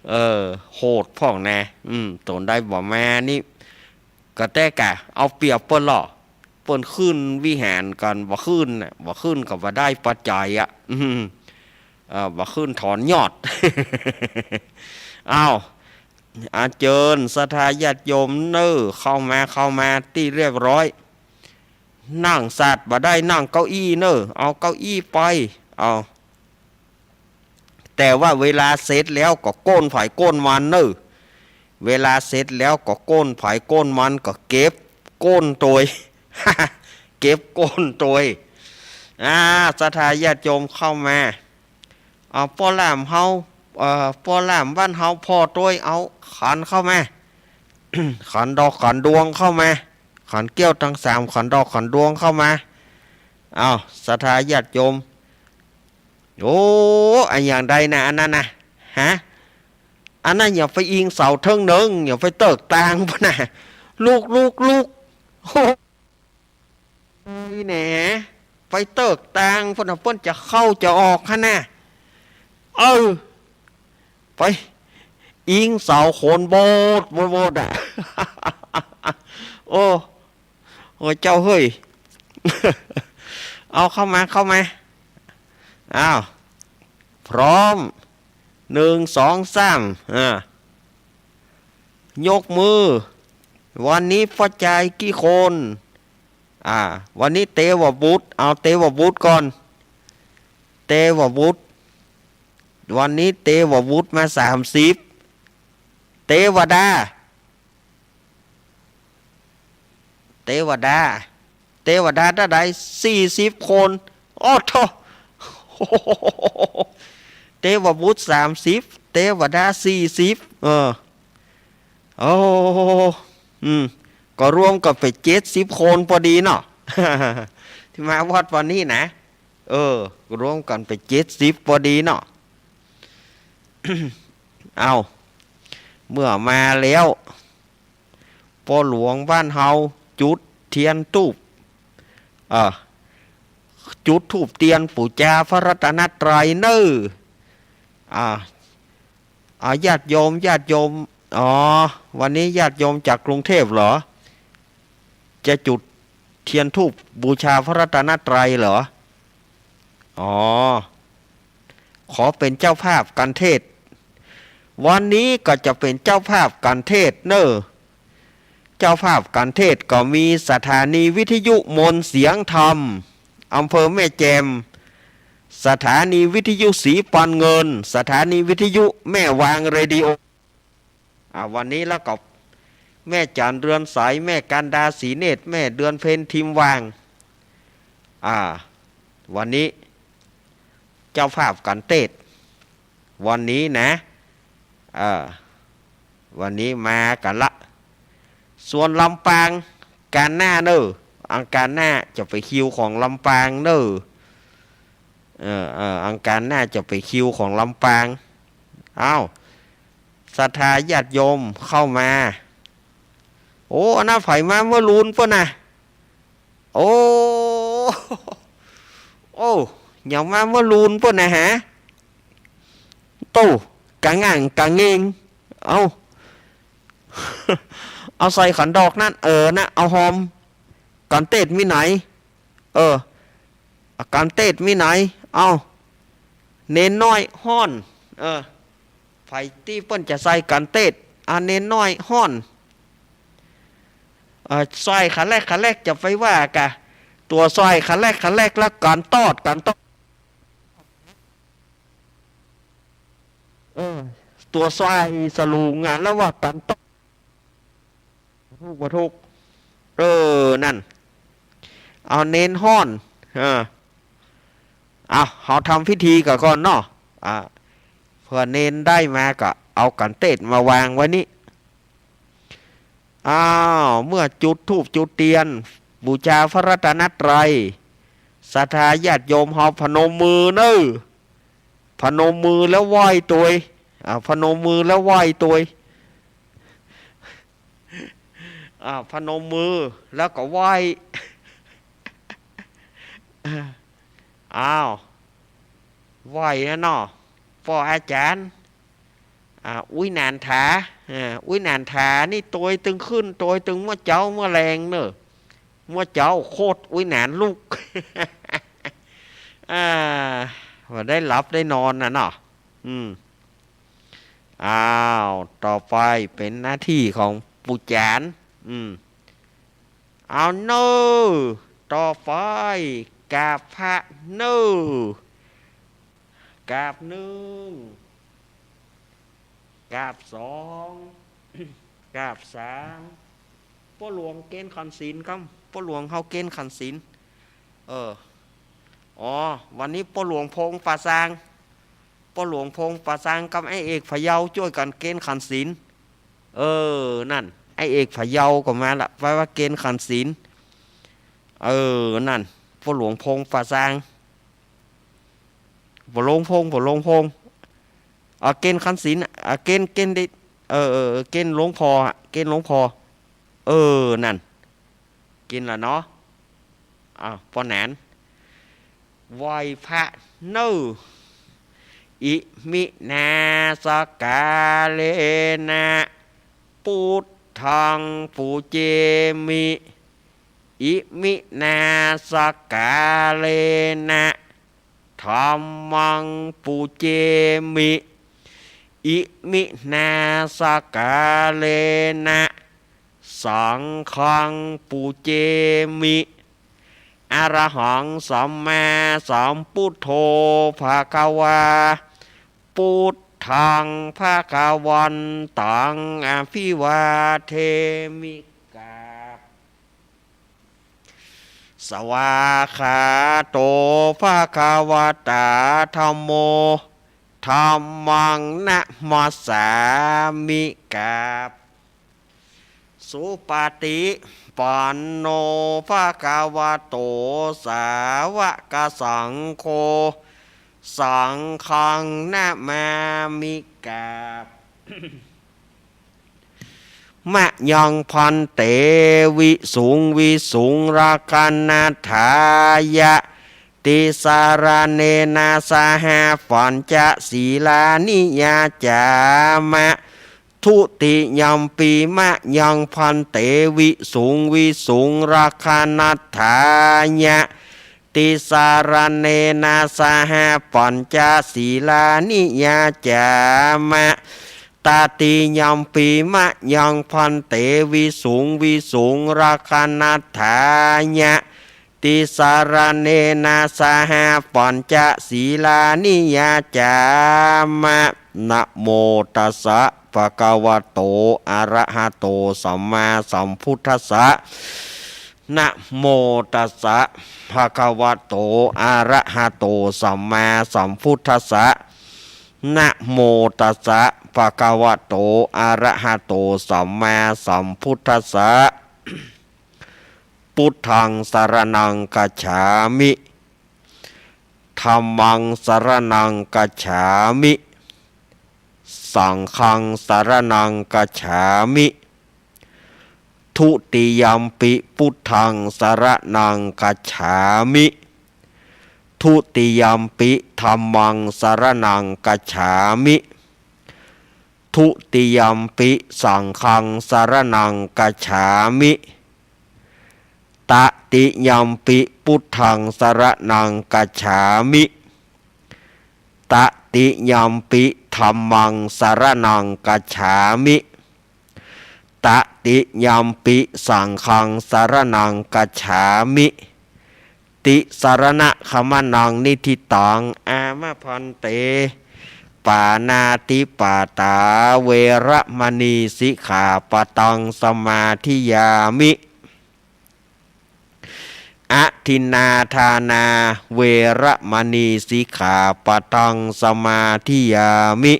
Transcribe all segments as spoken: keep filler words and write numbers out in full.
เออ โหดพ่องนะ อืม ต๋นใดบ่มานี่ ก็แต่กะ เอาเปรียบเปิ้นลอ เปิ้นขึ้นวิหารกั๋น บ่ขึ้นน่ะ บ่ขึ้นก็บ่ได้ปัจจัยอะ อืม เออ บ่ขึ้นถอนยอด อ้าว อาเจิญ ศรัทธาญาติโยมเน่อ เข้ามา เข้ามาตี้เรียบร้อย นั่งสัตว์บ่ได้ นั่งเก้าอี้เน่อ เอาเก้าอี้ไป เอา แต่ว่าเวลาเสร็จแล้วก็โก้นใผโก้นมันเน่อ เวลาเสร็จแล้วก็โก้นใผโก้นมัน ก็เก็บโก้นตวย เก็บโก้นตวย อ่า ศรัทธาญาติโยมเข้ามา เอาป้อหลามเฮา เอ่อ ป้อหลามบ้านเฮาผ่อตวย เอาขันเข้ามา ขันดอกขันดวงเข้ามา ขันแก้วตังสาม ขันดอกขันดวงเข้ามา เอา ศรัทธาญาติโยม โอ้ อะหยังใดนะ อันนั้นนะ ฮะ อันนั้นอย่าไปอิงเสาเถิงเนิง อย่าไปเติกตางพุ้นนะ ลุก ลุก ลุก โอ้ นี่แหน่ ไปเติกตางพุ้นนะ เปิ้นจะเข้าจะออกหั้นนะ เออ ไปอิงเสาโขนโบสถ์ โบสถ์ โบสถ์อะ โอ้ โอ้ เจ้าเฮ้ย เอาเข้ามา เข้ามา อ้าว พร้อม หนึ่ง สอง สาม อ่า ยกมือ วันนี้ป้อจายกี่คน อ่า วันนี้เตวบุตร เอาเตวบุตรก่อน เตวบุตร วันนี้เตวบุตรมาสามสิบ เตวดา เตวดา เตวดาเต้าใด สี่สิบคน อ้อโธ่ เตวบุตรสามสิบ เตวดาสี่สิบ เออ โอ้ อืม ก็รวมกั๋นเป๋นเจ็ดสิบคนปอดีเนาะ ตี้มาวัดวันนี้นะ เออ รวมกั๋นเป๋นเจ็ดสิบปอดีเนาะ เอา เมื่อมาแล้ว ป้อหลวงบ้านเฮาจุดเตียนธูป เอ่อ จุดธูปเตียนปู๋จาพระรัตนตรัยเน่อ อ่า อ่า ญาติโยม ญาติโยม อ๋อ วันนี้ญาติโยมจากกรุงเทพฯเหรอ จะจุดเตียนธูปบูชาพระรัตนตรัยเหรอ อ๋อ ขอเป๋นเจ้าภาพก๋านเทศน์ วันนี้ก็จะเป๋นเจ้าภาพก๋านเทศน์เน่อ เจ้าภาพก๋านเทศน์ก็มีสถานีวิทยุมนต์เสียงธรรม อำเภอแม่แจ่ม สถานีวิทยุศรีปันเงิน สถานีวิทยุแม่วางเรดิโอ อ่า วันนี้แล้วก็แม่จันเรือนใส แม่กันดาศรีเนตร แม่เดือนเพ็ญทิมวาง อ่า วันนี้เจ้าภาพก๋านเทศน์ วันนี้นะ เออ วันนี้มากั๋นละ ส่วนลำปาง ก๋านหน้าเน่อ อังคารหน้าจะเป๋นคิวของลำปางเน่อ เออ เออ อังคารหน้าจะเป๋นคิวของลำปาง อ้าว ศรัทธาญาติโยมเข้ามา โอ้ อันนั้นใผมาเมื่อลูนปู้นน่ะ โอ้ โอ้ ยังมาเมื่อลูนปู้นน่ะฮะ โต้ กะง่างกะเงง เอา เอาใส่ขันดอกนั้น เออ นะ เอาฮอม ก๋านเทศน์มีไหน เออ ก๋านเทศน์มีไหน เอา เณรน้อยฮ้อน เออ ใผตี้เปิ้นจะใส่ก๋านเทศน์ อ่า เณรน้อยฮ้อน เอ่อ ซ้อยขาแลก ขาแลกจะไปว่ากะ ตั๋วซ้อยขาแลก ขาแลก แล้วก๋านตอด ก๋านตอด เออ ตั๋วซ้อยสลุงอะ แล้วว่าก๋านตอด ถูกบ่ถูก เออ นั่น เอาเณรฮ้อน เออ เอา เฮาทำพิธีก่อนก่อนเนาะ อ่า เผื่อเณรได้มาก็เอาก๋านเทศน์มาวางไว้นี่ อ้าว เมื่อจุดธูปจุดเตียน บูชาพระรัตนตรัย ศรัทธาญาติโยมเฮาพนมมือเน่อ พนมมือแล้วไหว้ตวย อ่า พนมมือแล้วไหว้ตวย อ่า พนมมือแล้วก็ไหว้ อ้าว ไหว้นะเนาะ ป้ออาจ๋ารย์ อ่า อุ๊ยหนานถา อ่า อุ๊ยหนานถานี่ตวยตึงขึ้น ตวยตึงเมื่อเจ๊าเมื่อแลงเน่อ เมื่อเจ๊าโคตรอุ๊ยหนานลุก อ่า บ่ได้หลับได้นอนน่ะเนาะ อืม อ้าว ต่อไปเป๋นหน้าตี้ของปู่จ๋ารย์ อืม เอาเน่อ ต่อไป กราบพระเน่อ กราบนึ่ง กราบสอง กราบสาม ป้อหลวงเกณฑ์ขันศีลครับ ป้อหลวงเฮาเกณฑ์ขันศีล เออ อ๋อ วันนี้ป้อหลวงพงษ์ป่าซาง ป้อหลวงพงษ์ป่าซางกับไอ้เอกพะเยาจ้วยกั๋นเกณฑ์ขันศีล เออ นั่น ไอ้เอกพะเยาก็มาละ แป๋ว่าเกณฑ์ขันศีล เออ นั่น ป้อหลวงพงษ์ป่าซาง ป้อหลวงพงษ์ ป้อหลวงพงษ์ อ่ะ เกณฑ์ขันศีล อ่ะ เกณฑ์ เกณฑ์ได้ เออ เออ เออ เกณฑ์หลวงพ่อ อ่ะ เกณฑ์หลวงพ่อ เออ นั่น เกณฑ์ละเนาะ อ้าว ป้อหนาน ไหว้พระเน่อ อิมินาสการะนะ ปุถธังปูเจมิ อิมินาสการะนะ ธัมมังปูเจมิ อิมินาสการะนะ สังฆังปูเจมิ อะระหังสัมมาสัมพุทโธภะคะวา ปุถธังภะคะวันตัง อะภิวาเทมิ กราบ สวากขาโตภะคะวะตาธัมโม ธัมมังนะมัสสามิ กราบ สุปะฏิปันโนภะคะวะโต สาวกสังโฆ สังฆังนะมามิ กราบ มะยังภันเต วิสุงวิสุงรักขะณัตถายะ ติสะระเณนะสะหะ ปัญจะสีลานิยาจามะ ทุติยัมปิมะยังภันเต วิสุงวิสุงรักขะณัตถายะ ติสะระเณนะสะหะ ปัญจะสีลานิยาจามะ ตติยัมปิมะยังภันเต วิสุงวิสุงรักขะณัตถายะ ติสะระเณนะสะหะ ปัญจะสีลานิยาจามะ นะโมตัสสะ ภะคะวะโต อะระหะโต สัมมาสัมพุทธัสสะ นะโมตัสสะ ภะคะวะโต อะระหะโต สัมมาสัมพุทธัสสะ นะโมตัสสะ ภะคะวะโต อะระหะโต สัมมาสัมพุทธัสสะ ปุถธังสะระณังกัจฉามิ ธัมมังสะระณังกัจฉามิ สังฆังสะระณังกัจฉามิ ทุติยัมปิปุถธังสะระณังกัจฉามิ ทุติยัมปิธัมมังสะระณังกัจฉามิ ทุติยัมปิสังฆังสะระณังกัจฉามิ ตติยัมปิปุถธังสะระณังกัจฉามิ ตติยัมปิธัมมังสะระณังกัจฉามิ ตติยัมปิสังฆังสะระณังกัจฉามิ ติสะระณะคะมะนังนิฏฐิตัง อามะภันเต ปาณาติปาตา เวระมะณี สิกขาปะตัง สมาธิยามิ อทินนาทานา เวระมะณี สิกขาปะตัง สมาธิยามิ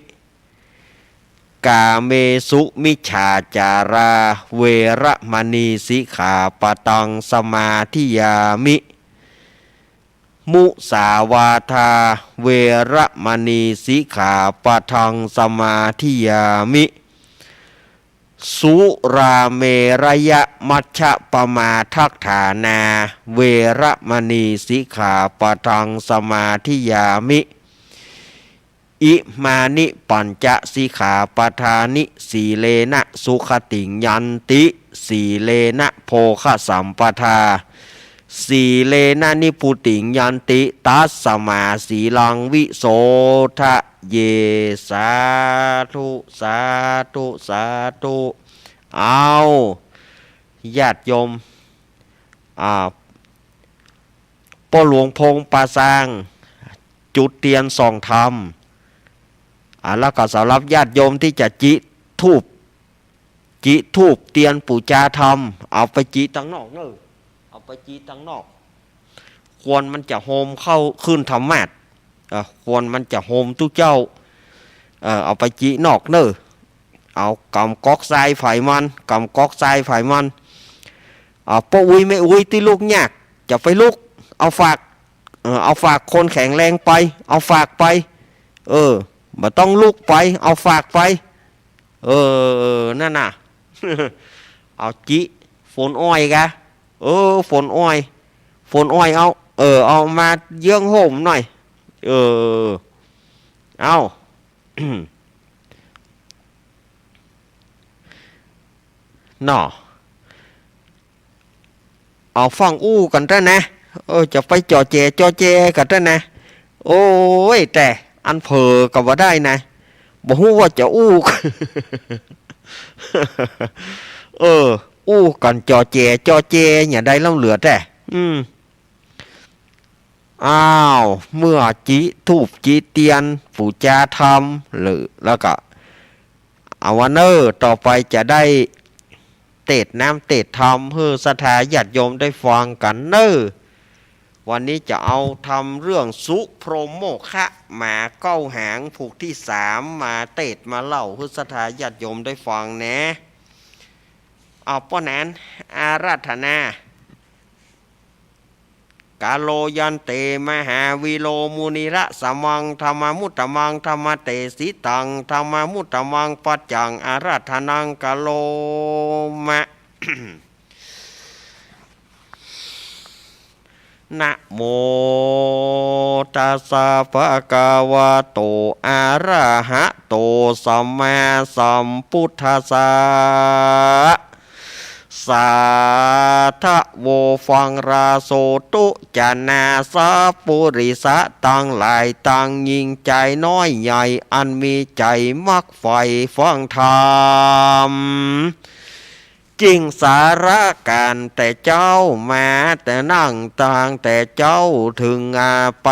กาเมสุมิจฉาจารา เวระมะณี สิกขาปะตัง สมาธิยามิ มุสาวาทา เวระมะณี สิกขาปะตัง สมาธิยามิ สุราเมระยะมัชฌะปะมาทัฏฐานา เวระมะณี สิกขาปะตัง สมาธิยามิ อิมานิปัญจสิกขาปะทานิ สีเลนะสุขติงยันติ สีเลนะโภคสัมปทา สีเลนะนิพพุติงยันติ ตัสมาสีลังวิโสทะเย สาธุ สาธุ สาธุ เอา ญาติโยม อ่า ป้อหลวงพงษ์ป่าซาง จุดเตียนส่องธรรม อ่า แล้วก็สำหรับญาติโยมตี้จะจิธูป จิธูปเตียนปู๋จาธรรม เอาไปจิตังนอกเน่อ เอาไปจิตังนอก ควันมันจะโฮมเข้าขึ้นธรรมาสน์ เอ่อ ควันมันจะโฮมตุ๊เจ้า เอ่อ เอาไปจินอกเน่อ เอาก๋ำก๊อกทรายใผมัน ก๋ำก๊อกทรายใผมัน อ่า ป้ออุ๊ยแม่อุ๊ยตี้ลุกยาก จะไปลุก เอาฝาก เอ่อ เอาฝากคนแข็งแรงไป เอาฝากไป เออ บ่ต้องลุกไป เอาฝากไป เออ นั่นน่ะ เอาจิ ฝนอ้อยกะ เออ ฝนอ้อย ฝนอ้อย เอา เออ เอามาเยื้องโฮมหน่อย เออ เอา เนาะ เอาฟั่งอู้กั๋นเต๊อะนะ เออ จะไปจ่อแจ๋จ่อแจ๋กั๋นเต๊อะนะ โอ้ย แต่อันเผลอก็บ่ได้นะ บ่ฮู้ว่าจะอู้ เออ อู้กั๋นจ่อแจ๋จ่อแจ๋ อย่าได้ล้ำเหลือแต่ อืม อ้าว เมื่อจิธูปจิเตียนปู๋จาธรรม หรือ แล้วก็ เอาวะเน่อ ต่อไปจะได้เตสน์น้ำเตสน์ธรรมหื้อศรัทธาญาติโยมได้ฟังกั๋นเน่อ วันนี้จะเอาธรรมเรื่องสุพรหมโมฆะหมาเก้าหางผูกตี้สามมาเตสน์มาเล่าหื้อศรัทธาญาติโยมได้ฟังแหนะ เอาป้อนั้น อาราธนา กาโลยันเต มหาวีโร มุนิระสะมัง ธัมมามุตตะมัง ธัมมเตสิตัง ธัมมามุตตะมัง ปัจจัง อาราธนัง กาโลมะ นะโมตัสสะ ภะคะวะโต อะระหะโต สัมมาสัมพุทธัสสะ สาธะโว ฟังราโสตุ จะนาสะปุริสะตังหลาย ตังญิงจายน้อยใหญ่ อันมีใจ๋มักใฝ่ฟังธรรม จิ่งสาระก๋านแต่เจ๊ามาแต่นั่ง ตั้งแต่เจ๊าเถิงอาไป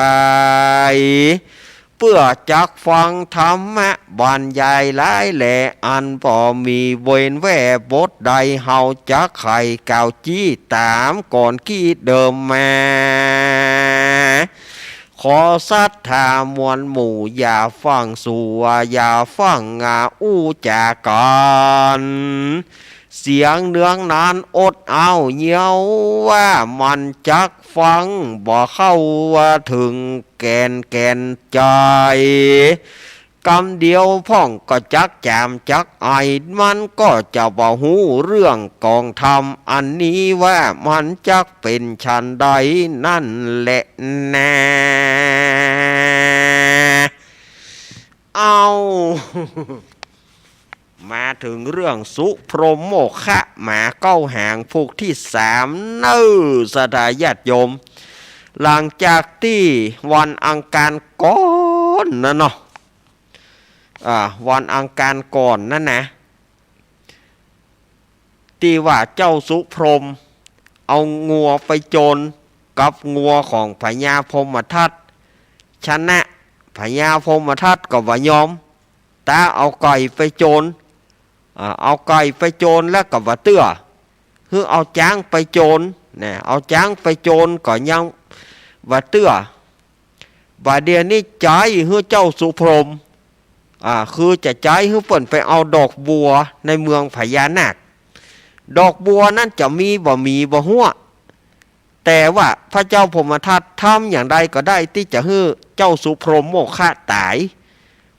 เปื้อจักฟังธรรมะบรรยายหลายแล อันบ่มีเว้นแว่บทใด เฮาจักไขกล่าวจี้ต๋ามก่อนกี้เดิมมา ขอศรัทธามวลหมู่อย่าฟั่งสัว อย่าฟั่งอาอู้จ๋ากั๋น เสียงเนืองนั้นอดเอาเยียวว่า มันจักฟังบ่เข้าว่าเถิงแก่นแก่นใจ๋ กำเดียวพ่องก็จักจ๋ามจักไอ มันก็จะบ่ฮู้เรื่องของธรรมอันนี้ว่ามันจักเป๋นฉันใดนั่นแหละนา เอา มาเถิงเรื่องสุพรหมโมฆะหมาเก้าหางผูกตี้สามเน่อ ศรัทธาญาติโยม หลังจากตี้วันอังคารก่อนนะเนาะ อ่า วันอังคารก่อนนั่นนะ ตี้ว่าเจ้าสุพรหมเอางัวไปโจรกับงัวของพญาพรหมทัต ชนะ พญาพรหมทัตก็บ่ยอม ต๊าเอาไก่ไปโจร อ่า เอาไก่ไปโจรแล้วก็บ่เตื้อ หื้อเอาจ๊างไปโจร นะ เอาจ๊างไปโจรก็ยังบ่เตื้อ บ่าเดี่ยวนี้ใจ๊หื้อเจ้าสุพรหม อ่า คือจะใจ๊หื้อเปิ้นไปเอาดอกบัวในเมืองพญานาค ดอกบัวนั้นจะมีบ่มีบ่ฮู้ แต่ว่าพระเจ้าพรหมทัตทำอย่างใดก็ได้ตี้จะหื้อเจ้าสุพรหมโมฆะต๋าย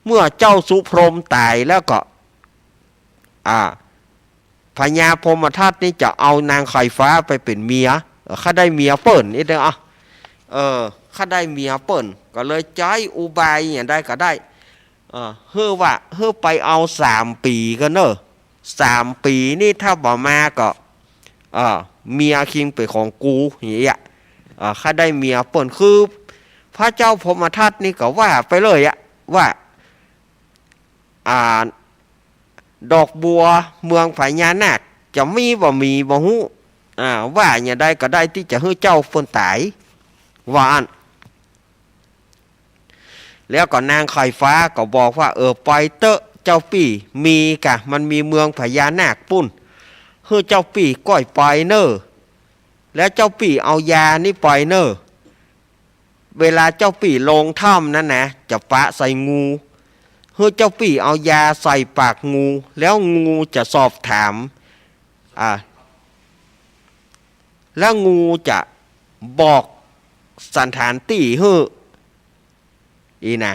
เมื่อเจ้าสุพรหมต๋ายแล้วก็ อ่า พญาพรหมทัตนี่จะเอานางไข่ฟ้าไปเป๋นเมีย เออ ข้าได้เมียเปิ้น อี้เต๊อะ เออ ข้าได้เมียเปิ้น ก็เลยใจ๊อุบายอย่างใดก็ได้ เออ หื้อว่า หื้อไปเอาสามปี๋ก่อนเน่อ สามปี๋นี้ถ้าบ่มาก็ เออ เมียคิงเป๋นของกู อย่างเงี้ย เออ ข้าได้เมียเปิ้น คือ พระเจ้าพรหมทัตนี่ก็ว่าไปเลยอะ ว่า อ่า ดอกบัวเมืองพญานาคจะมีบ่มีบ่ฮู้ อ่า ว่าอย่างใดก็ได้ตี้จะหื้อเจ้าเปิ้นต๋าย ว่าอั้น แล้วก็นางไข่ฟ้าก็บอกว่า เออ ไปเต๊อะเจ้าปี้ มีก่ะ มันมีเมืองพญานาคปุ้น หื้อเจ้าปี้ก้อยไปเน่อ แล้วเจ้าปี้เอายานี้ไปเน่อ เวลาเจ้าปี้ลงถ้ำนั้นนะ จะปะใส่งู หื้อเจ้าปี้เอายาใส่ปากงู แล้วงูจะสอบถาม อ่า แล้วงูจะบอกสถานตี้หื้อ อี้นะ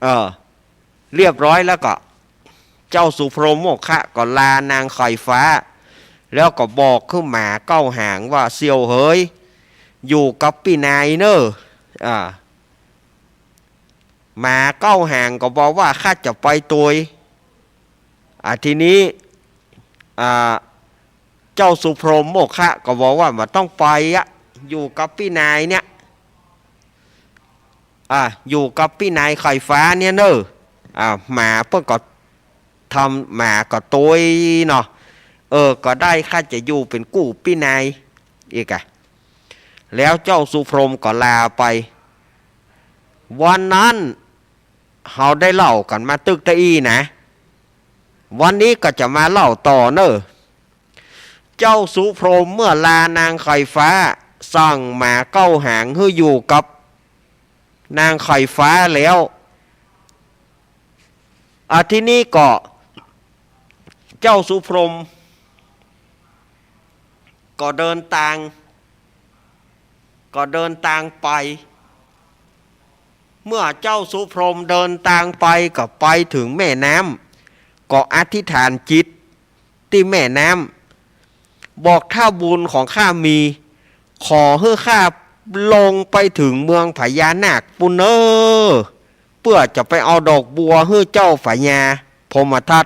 เออ เรียบร้อยแล้วก็ เจ้าสุพรหมโมคคะก็ลานางไข่ฟ้า แล้วก็บอกคือหมาเก้าหางว่า เสี่ยวเหย อยู่กับปี้นายเน่อ อ่า หมาเก้าหางก็บอกว่า ข้าจะไปตวย อ่า ทีนี้ อ่า เจ้าสุพรหมโมคคะก็บอกว่า บ่ต้องไปอะ อยู่กับปี้นายเนี่ย อ่า อยู่กับปี้นายไข่ฟ้าเนี่ยเน่อ อ่า หมาเปิ้นก็ทำหมาก็ตวยเนาะ เออ ก็ได้ ข้าจะอยู่เป๋นกู้ปี้นาย อี้ก่ะ แล้วเจ้าสุพรหมก็ลาไป วันนั้น เฮาได้เล่ากั๋นมาตึกตะอี้นะ วันนี้ก็จะมาเล่าต่อเน่อ เจ้าสุพรหมเมื่อลานางไข่ฟ้า สั่งหมาเก้าหางหื้ออยู่กับนางไข่ฟ้าแล้ว อ่ะ ทีนี้ก็ เจ้าสุพรหม ก็เดินตาง ก็เดินตางไป เมื่อเจ้าสุพรหมเดินตางไปก็ไปเถิงแม่น้ำ ก็อธิษฐานจิตตี้แม่น้ำ บอกถ้าบุญของข้ามี ขอหื้อข้าลงไปเถิงเมืองพญานาคปุ้นเน่อ เปื้อจะไปเอาดอกบัวหื้อเจ้าพญาพรหมทัต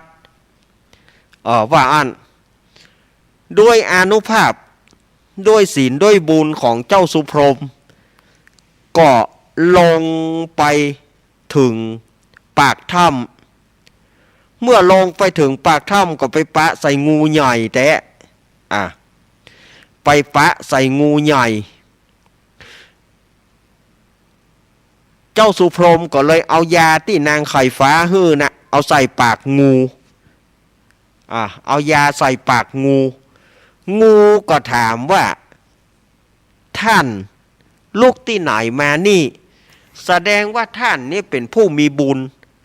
เออ ว่าอั้น ด้วยอานุภาพ ด้วยศีล ด้วยบุญของเจ้าสุพรหม ก็ลงไปเถิงปากถ้ำ เมื่อลงไปเถิงปากถ้ำก็ไปปะใส่งูใหญ่แต๊ อ่ะ ไปปะใส่งูใหญ่ เจ้าสุพรหมก็เลยเอายาตี้นางไข่ฟ้าหื้อน่ะ เอาใส่ปากงู อ่า เอายาใส่ปากงู งูก็ถามว่า ท่านลุกตี้ไหนมานี่ แสดงว่าท่านนี่เป๋นผู้มีบุญ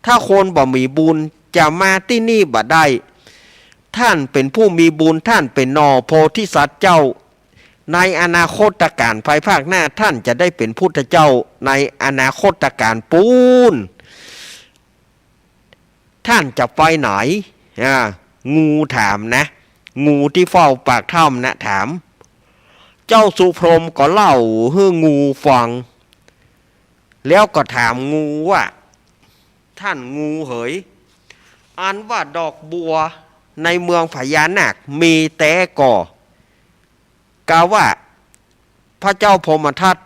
ถ้าคนบ่มีบุญจะมาตี้นี่บ่ได้ ท่านเป๋นผู้มีบุญ ท่านเป๋นหน่อโพธิสัตว์เจ้า ในอนาคตกาลภายภาคหน้า ท่านจะได้เป๋นพุทธเจ้าในอนาคตกาลปู๊น ท่านจะไปไหน อ่า งูถามนะ งูตี้เฝ้าปากถ้ำนะถาม เจ้าสุพรหมก็เล่าหื้องูฟัง แล้วก็ถามงูว่า ท่านงูเหย อันว่าดอกบัวในเมืองพญานาคมีแต๊ก่อ กาว่าพระเจ้าพรหมทัต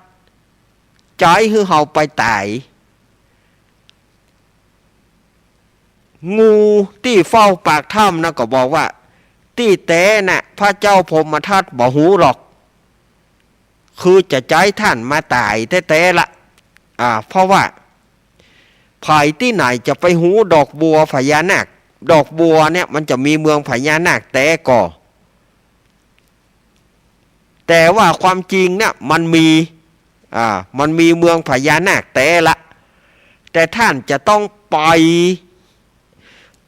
ใจ๊หื้อเฮาไปต๋าย งูตี้เฝ้าปากถ้ำนะก็บอกว่า ตี้แต๊น่ะ พระเจ้าพรหมทัตบ่ฮู้หรอก คือจะใจ๊ท่านมาต๋ายแต๊ๆ ละ อ่า เพราะว่า ใผตี้ไหนจะไปฮู้ดอกบัวพญานาค ดอกบัวเนี่ยมันจะมีเมืองพญานาคแต๊ก่อ แต่ว่าความจริงเนี่ยมันมี อ่า มันมีเมืองพญานาคแต๊ละ แต่ท่านจะต้องไป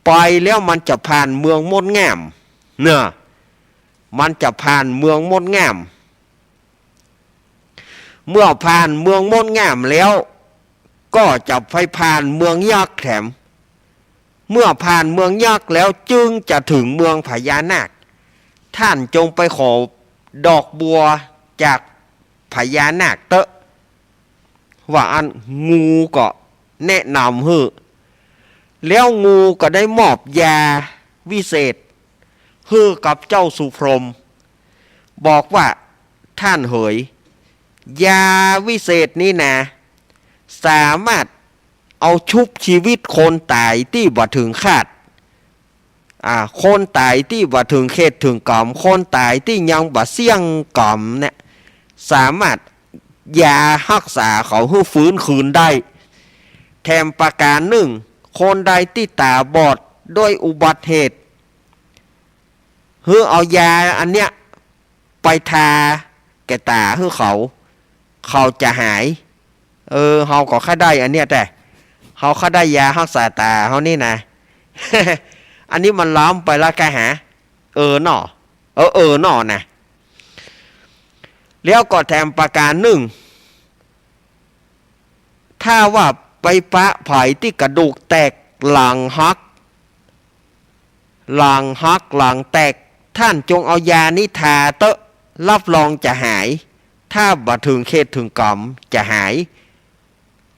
ไปแล้วมันจะผ่านเมืองมดงาม เนาะ มันจะผ่านเมืองมดงาม เมื่อผ่านเมืองมดงามแล้ว ก็จะไปผ่านเมืองยักษ์แถม เมื่อผ่านเมืองยักษ์แล้วจึงจะเถิงเมืองพญานาค ท่านจงไปขอดอกบัวจากพญานาคเต๊อะ ว่าอั้น งูก็แนะนำหื้อ แล้วงูก็ได้มอบยาวิเศษหื้อกับเจ้าสุพรหม บอกว่า ท่านเหย ยาวิเศษนี้นะ สามารถเอาชุบชีวิตคนต๋ายตี้บ่เถิงคาด อ่า คนต๋ายตี้บ่เถิงเขตเถิงก๋ำ คนต๋ายตี้ยังบ่เสี้ยงก๋ำเนี่ย สามารถยาฮักษาเขาหื้อฟื้นคืนได้ แถมประก๋านนึ่ง คนใดตี้ต๋าบอดด้วยอุบัติเหตุ หื้อเอายาอันเนี้ยไปทาแก่ต๋าหื้อเขา เขาจะหาย เออ เฮาก็ใค่ได้อันเนี้ย แต่เฮาใค่ได้ยาฮักษาต๋าเฮานี่นะ อันนี้มันล้ำไปแล้วกะหา เออเนาะ เออ เออเนาะนะ แล้วก็แถมประก๋านนึ่ง ถ้าว่าไปปะใผตี้กระดูกแตกหลังหัก หลังหักหลังแตก ท่านจงเอายานี้ทาเต๊อะ รับรองจะหาย ถ้าบ่เถิงเขตเถิงก๋ำจะหาย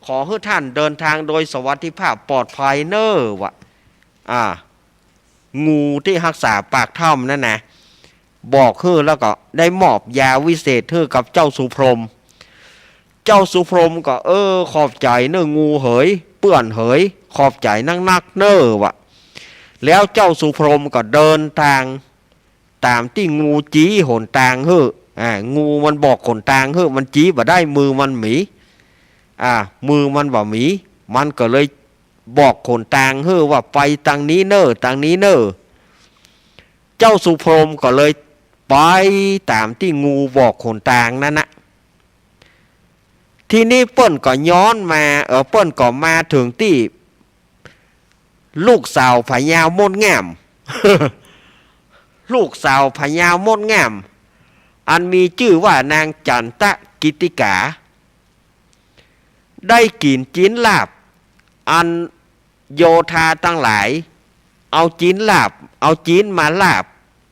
ขอหื้อท่านเดินทางโดยสวัสดิภาพปลอดภัยเน่อ วะ อ่า งูตี้ฮักษาปากถ้ำนั่นนะ บอกหื้อแล้วก็ได้มอบยาวิเศษหื้อกับเจ้าสุพรหม เจ้าสุพรหมก็ เออ ขอบใจ๋เน่อ งูเหย เปื้อนเหย ขอบใจ๋นักๆ เน่อ วะ แล้วเจ้าสุพรหมก็เดินตางต๋ามตี้งูจี๊หนตางหื้อ อ่า งูมันบอกหนตางหื้อ มันจี๊บ่ได้ มือมันหมี อ่า มือมันบ่หมี มันก็เลยบอกหนตางหื้อว่า ไปตางนี้เน่อ ตางนี้เน่อ เจ้าสุพรหมก็เลยไปต๋ามตี้งูบอกหนตางนั้นนะ ทีนี้เปิ้นก็ย้อนมา เออ เปิ้นก็มาเถิงตี้ลูกสาวพญามดงาม ลูกสาวพญามดงาม อันมีจื้อว่านางจันตกิตติกา ได้กิ๋นจิ๊นลาบ อันโยธาตังหลาย เอาจิ๊นลาบ เอาจิ๊นมาลาบ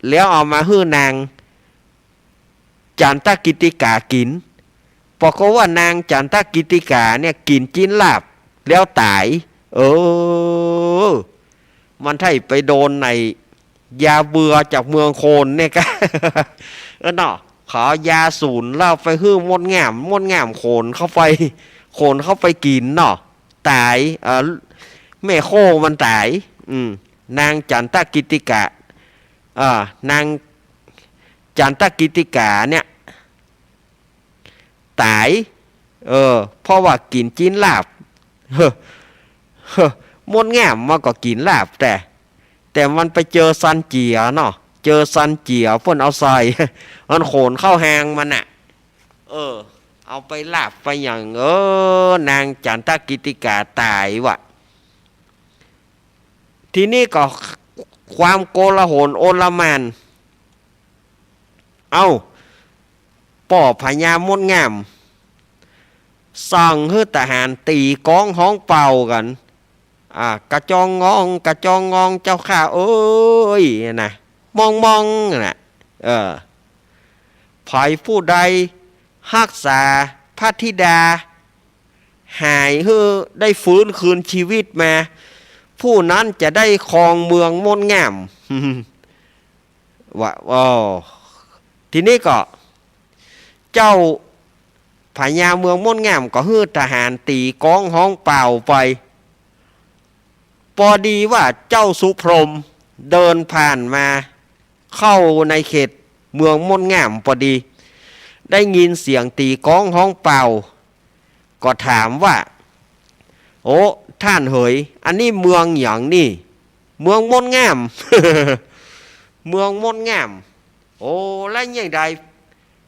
แล้วเอามาหื้อนางจันตกิตติกากิ๋น ปรากฏว่านางจันตกิตติกาเนี่ยกิ๋นจิ๊นลาบแล้วต๋าย เออ มันใท่ไปโดนไอ้ยาเบื่อจากเมืองโคนเนี่ยกะ เออเนาะ เขาเอายาสูนแล้วไปหื้อมดงาม มดงามโคนเข้าไป โคนเข้าไปกิ๋นเนาะ ต๋าย เออ แม่โคมันต๋าย อืม นางจันตกิตติกา เออ นางจันตกิตติกาเนี่ย ต๋าย เออ เพราะว่ากิ๋นจิ๊นลาบ เฮ้อ เฮ้อ มดงามมันก็กิ๋นลาบ แต่ แต่มันไปเจอซันเจี๋ยเนาะ เจอซันเจี๋ย เปิ้นเอาใส่ มันโคนเข้าฮางมันน่ะ เออ เอาไปลาบไปหยัง เออ นางจันตกิตติกาต๋ายวะ ทีนี้ก็ความโกลาหลโอลหม่าน เอ้า ป้อพญามดงาม สั่งหื้อทหารตี๋กองฮ้องเป่ากั๋น อ่า กระจองงอง กระจองงอง เจ้าข้าเอ๋ย นะ มองมอง นะ เออ ใผผู้ใดฮักษาพระธิดา หายหื้อได้ฟื้นคืนชีวิตมา ผู้นั้นจะได้ครองเมืองมดงาม ว่า อ้อ ทีนี้ก็ เจ้าพญาเมืองมดงามก็หื้อทหารตี๋กองฮ้องเป่าไป ปอดีว่าเจ้าสุพรหมเดินผ่านมา เข้าในเขตเมืองมดงามปอดี ได้ยินเสียงตี๋กองฮ้องเป่า ก็ถามว่า โอ้ ท่านเหย อันนี้เมืองหยังนี่ เมืองมดงาม เมืองมดงาม โอ้ แล้วยังไง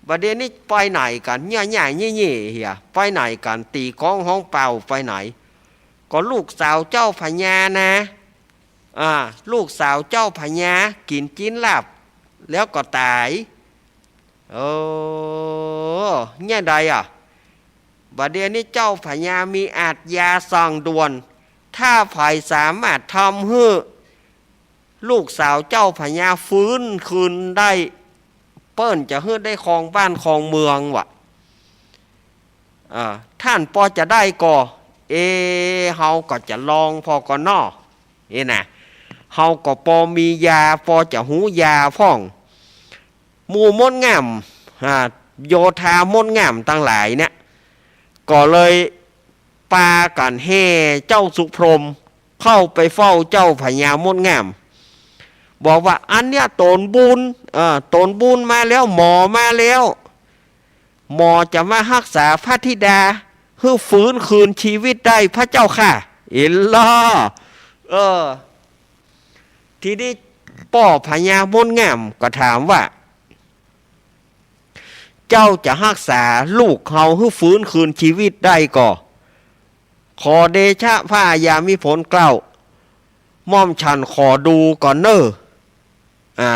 บ่าเดี่ยวนี้ไปไหนกั๋น เยียะเยียะเยียะเยียะเหีย ไปไหนกั๋น ตี๋กองฮ้องเป่าไปไหน ก็ลูกสาวเจ้าพญานะ อ่า ลูกสาวเจ้าพญากิ๋นจิ๊นลาบ แล้วก็ต๋าย เออ เยียะใดอะ บ่าเดี่ยวนี้เจ้าพญามีอาชญาสั่งด่วน ถ้าใผสามารถทำหื้อลูกสาวเจ้าพญาฟื้นคืนได้ เปิ้นจะหื้อได้ครองบ้านครองเมืองวะ อ่า ท่านปอจะได้ก่อ เอ เฮาก็จะลองผ่อก่อเนาะ นี่นะ เฮาก็ปอมียา ปอจะฮู้ยาพ่อง หมู่มดงาม อ่า โยธามดงามตังหลายเนี่ย ก็เลยปากั๋นแห่เจ้าสุพรหมเข้าไปเฝ้าเจ้าพญามดงาม บอกว่า อันเนี้ยต๋นบุญ เอ่อ ต๋นบุญมาแล้ว หมอมาแล้ว หมอจะมาฮักษาพระธิดาหื้อฟื้นคืนจีวิตได้พระเจ้าข้า เอ็นล่อ เออ ทีนี้ป้อพญามดงามก็ถามว่า เจ้าจะฮักษาลูกเฮาหื้อฟื้นคืนจีวิตได้ก่อ ขอเดชะพระอาญามิผลเกล้า หม่อมฉันขอดูก่อนเน่อ อ่า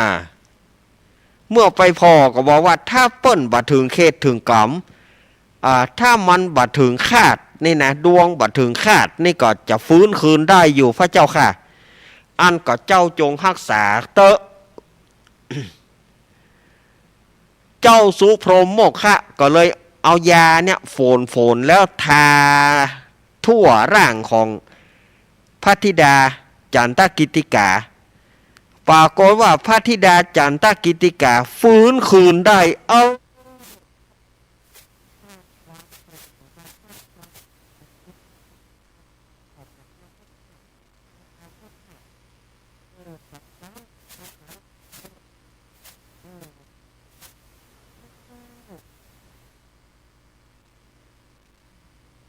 เมื่อไปผ่อก็บอกว่า ถ้าเปิ้นบ่เถิงเขตเถิงก๋ำ อ่า ถ้ามันบ่เถิงคาดนี่นะ ดวงบ่เถิงคาดนี่ก็จะฟื้นคืนได้อยู่พระเจ้าข้า อันก็เจ้าจงฮักษาเต๊อะ เจ้าสุพรหมโมคคะก็เลยเอายาเนี่ยฝนๆ แล้วทาทั่วร่างของพระธิดาจันตกิตติกา ปรากฏว่าพระธิดาจันตกิตติกาฟื้นคืนได้ เอ้า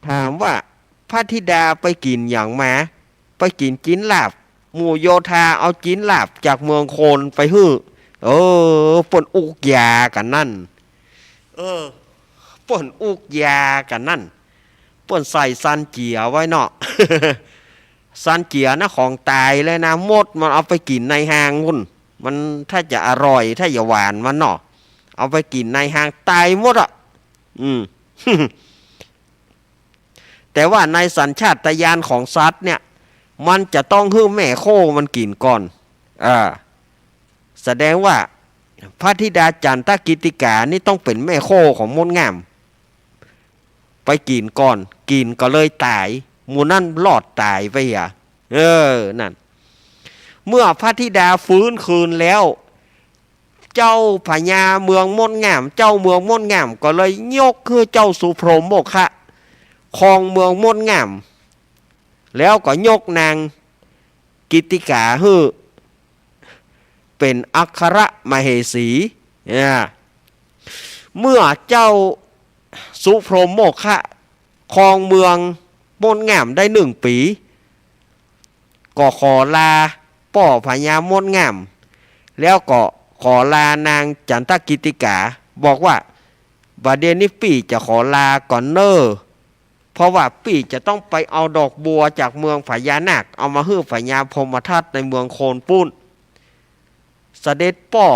ถามว่าพระธิดาไปกิ๋นหยังมา ไปกิ๋นจิ๊นลาบ หมู่โยธาเอาจิ๊นลาบจากเมืองโคนไปหื้อ เออ เปิ้นอุกยากั๋นนั่น เออ เปิ้นอุกยากั๋นนั่น เปิ้นใส่ซันเจี๋ยไว้เนาะ ซันเจี๋ยนะ ของต๋ายเลยนะ มดมันเอาไปกิ๋นในฮางปุ้น มันถ้าจะอร่อย ถ้าจะหวานมันเนาะ เอาไปกิ๋นในฮางต๋ายหมดอะ อืม แต่ว่าในสัญชาตญาณของสัตว์เนี่ย มันจะต้องหื้อแม่โคมันกิ๋นก่อน อ่า แสดงว่าพระธิดาจันตกิตติกานี่ต้องเป๋นแม่โคของมดงาม ไปกิ๋นก่อน กิ๋นก็เลยต๋าย หมู่นั้นรอดต๋ายไปอะ เออ นั่น เมื่อพระธิดาฟื้นคืนแล้ว เจ้าพญาเมืองมดงาม เจ้าเมืองมดงามก็เลยยกหื้อเจ้าสุพรหมโมคคะ ครองเมืองมดงาม แล้วก็ยกนางกิตติกาหื้อเป๋นอัครมเหสี เนี่ย เมื่อเจ้าสุพรหมโมคคะครองเมืองมดงามได้หนึ่งปี๋ ก็ขอลาป้อพญามดงาม แล้วก็ขอลานางจันตกิตติกา บอกว่า บ่าเดี่ยวนี้ปี้จะขอลาก่อนเน่อ เพราะว่าปี้จะต้องไปเอาดอกบัวจากเมืองพญานาค เอามาหื้อพญาพรหมทัตในเมืองโคนปู๊น เสด็จป้อ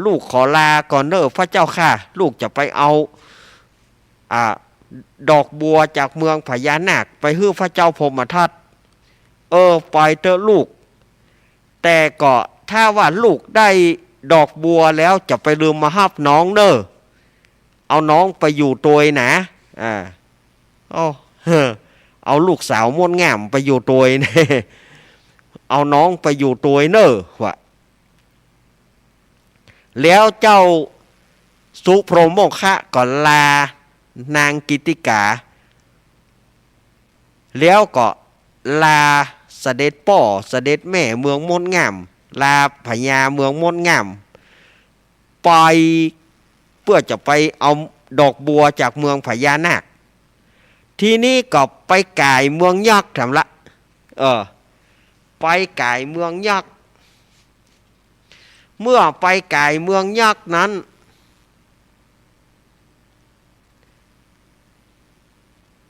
ลูกขอลาก่อนเน่อพระเจ้าข้า ลูกจะไปเอา อ่า ดอกบัวจากเมืองพญานาคไปหื้อพระเจ้าพรหมทัต เออ ไปเต๊อะลูก แต่ก็ถ้าว่าลูกได้ดอกบัวแล้วจะไปลืมมาฮับน้องเน่อ เอาน้องไปอยู่ตวยนะ อ่า เอา เอาลูกสาวมดงามไปอยู่ตวยนะ เอาน้องไปอยู่ตวยเน่อ ว่า แล้วเจ้าสุพรหมโมคคะก็ลานางกิตติกา แล้วก็ลาเสด็จป้อเสด็จแม่เมืองมดงาม ลาพญาเมืองมดงาม ไป เปื้อจะไปเอาดอกบัวจากเมืองพญานาค ทีนี้ก็ไปก๋ายเมืองยักษ์แถมละ เออ ไปก๋ายเมืองยักษ์ เมื่อไปก๋ายเมืองยักษ์นั้น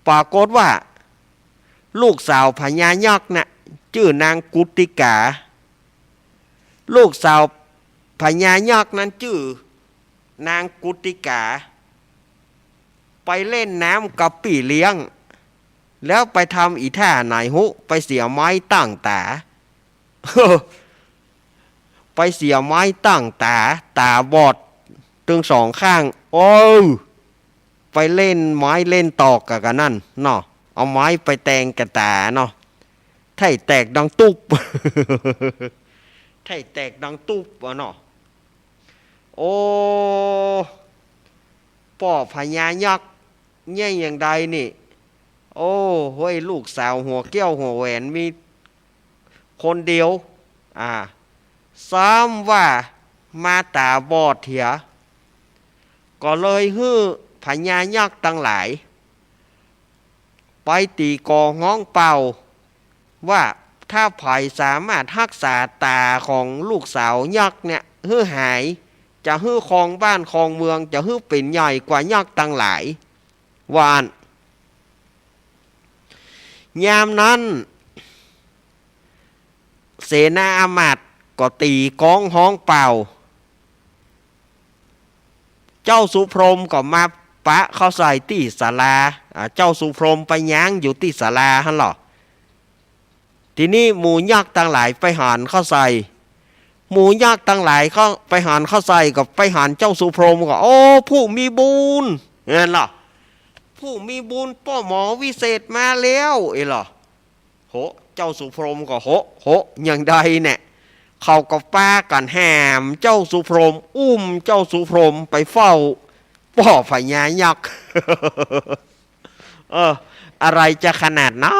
ปรากฏว่า ลูกสาวพญายักษ์น่ะ จื้อนางกุตติกา ลูกสาวพญายักษ์นั้นจื้อนางกุตติกา ไปเล่นน้ำกับปี้เลี้ยง แล้วไปทำอีท่าไหนฮู้ ไปเสียไม้ตั้งต๋า ไปเสียไม้ตั้งต๋า ต๋าบอดตึงสองข้าง โอ้ ไปเล่นไม้เล่นตอกกะ กะนั้นเนาะ เอาไม้ไปแตงกะต๋าเนาะ ไถ่แตกดังตุ๊บ ไถ่แตกดังตุ๊บอะเนาะ โอ้ ป้อพญายักษ์ เยียะอย่างใดนี่ โอ้ เฮ้ย ลูกสาวหัวแก้วหัวแหวนมีคนเดียว อ่า ซ้ำว่ามาต๋าบอดเหีย ก็เลยหื้อพญายักษ์ตังหลาย ไปตี๋ก๋องฮ้องเป่า ว่าถ้าใผสามารถฮักษาต๋าของลูกสาวยักษ์เนี่ยหื้อหาย จะหื้อครองบ้านครองเมือง จะหื้อเป๋นใหญ่กว่ายักษ์ตังหลาย ว่าอั้น ยามนั้น เสนาอามาตย์ก็ตี๋ก๋องฮ้องเป่า เจ้าสุพรหมก็มาปะเข้าใส่ตี้ศาลา อ่า เจ้าสุพรหมไปย้างอยู่ตี้ศาลาหั้นลอ ทีนี้หมู่ยักษ์ตังหลายไปหันเข้าใส่ หมู่ยักษ์ตังหลายเข้าไปหันเข้าใส่ก็ไปหันเจ้าสุพรหมก็ โอ้ ผู้มีบุญ หั้นลอ ผู้มีบุญ ป้อหมอวิเศษมาแล้ว เอ้ยลอ โห เจ้าสุพรหมก็ โห โห อย่างใดเนี่ย เขาก็ปากั๋นแหมเจ้าสุพรหม อุ้มเจ้าสุพรหมไปเฝ้าป้อพญายักษ์ เออ อะไรจะขนาดนั้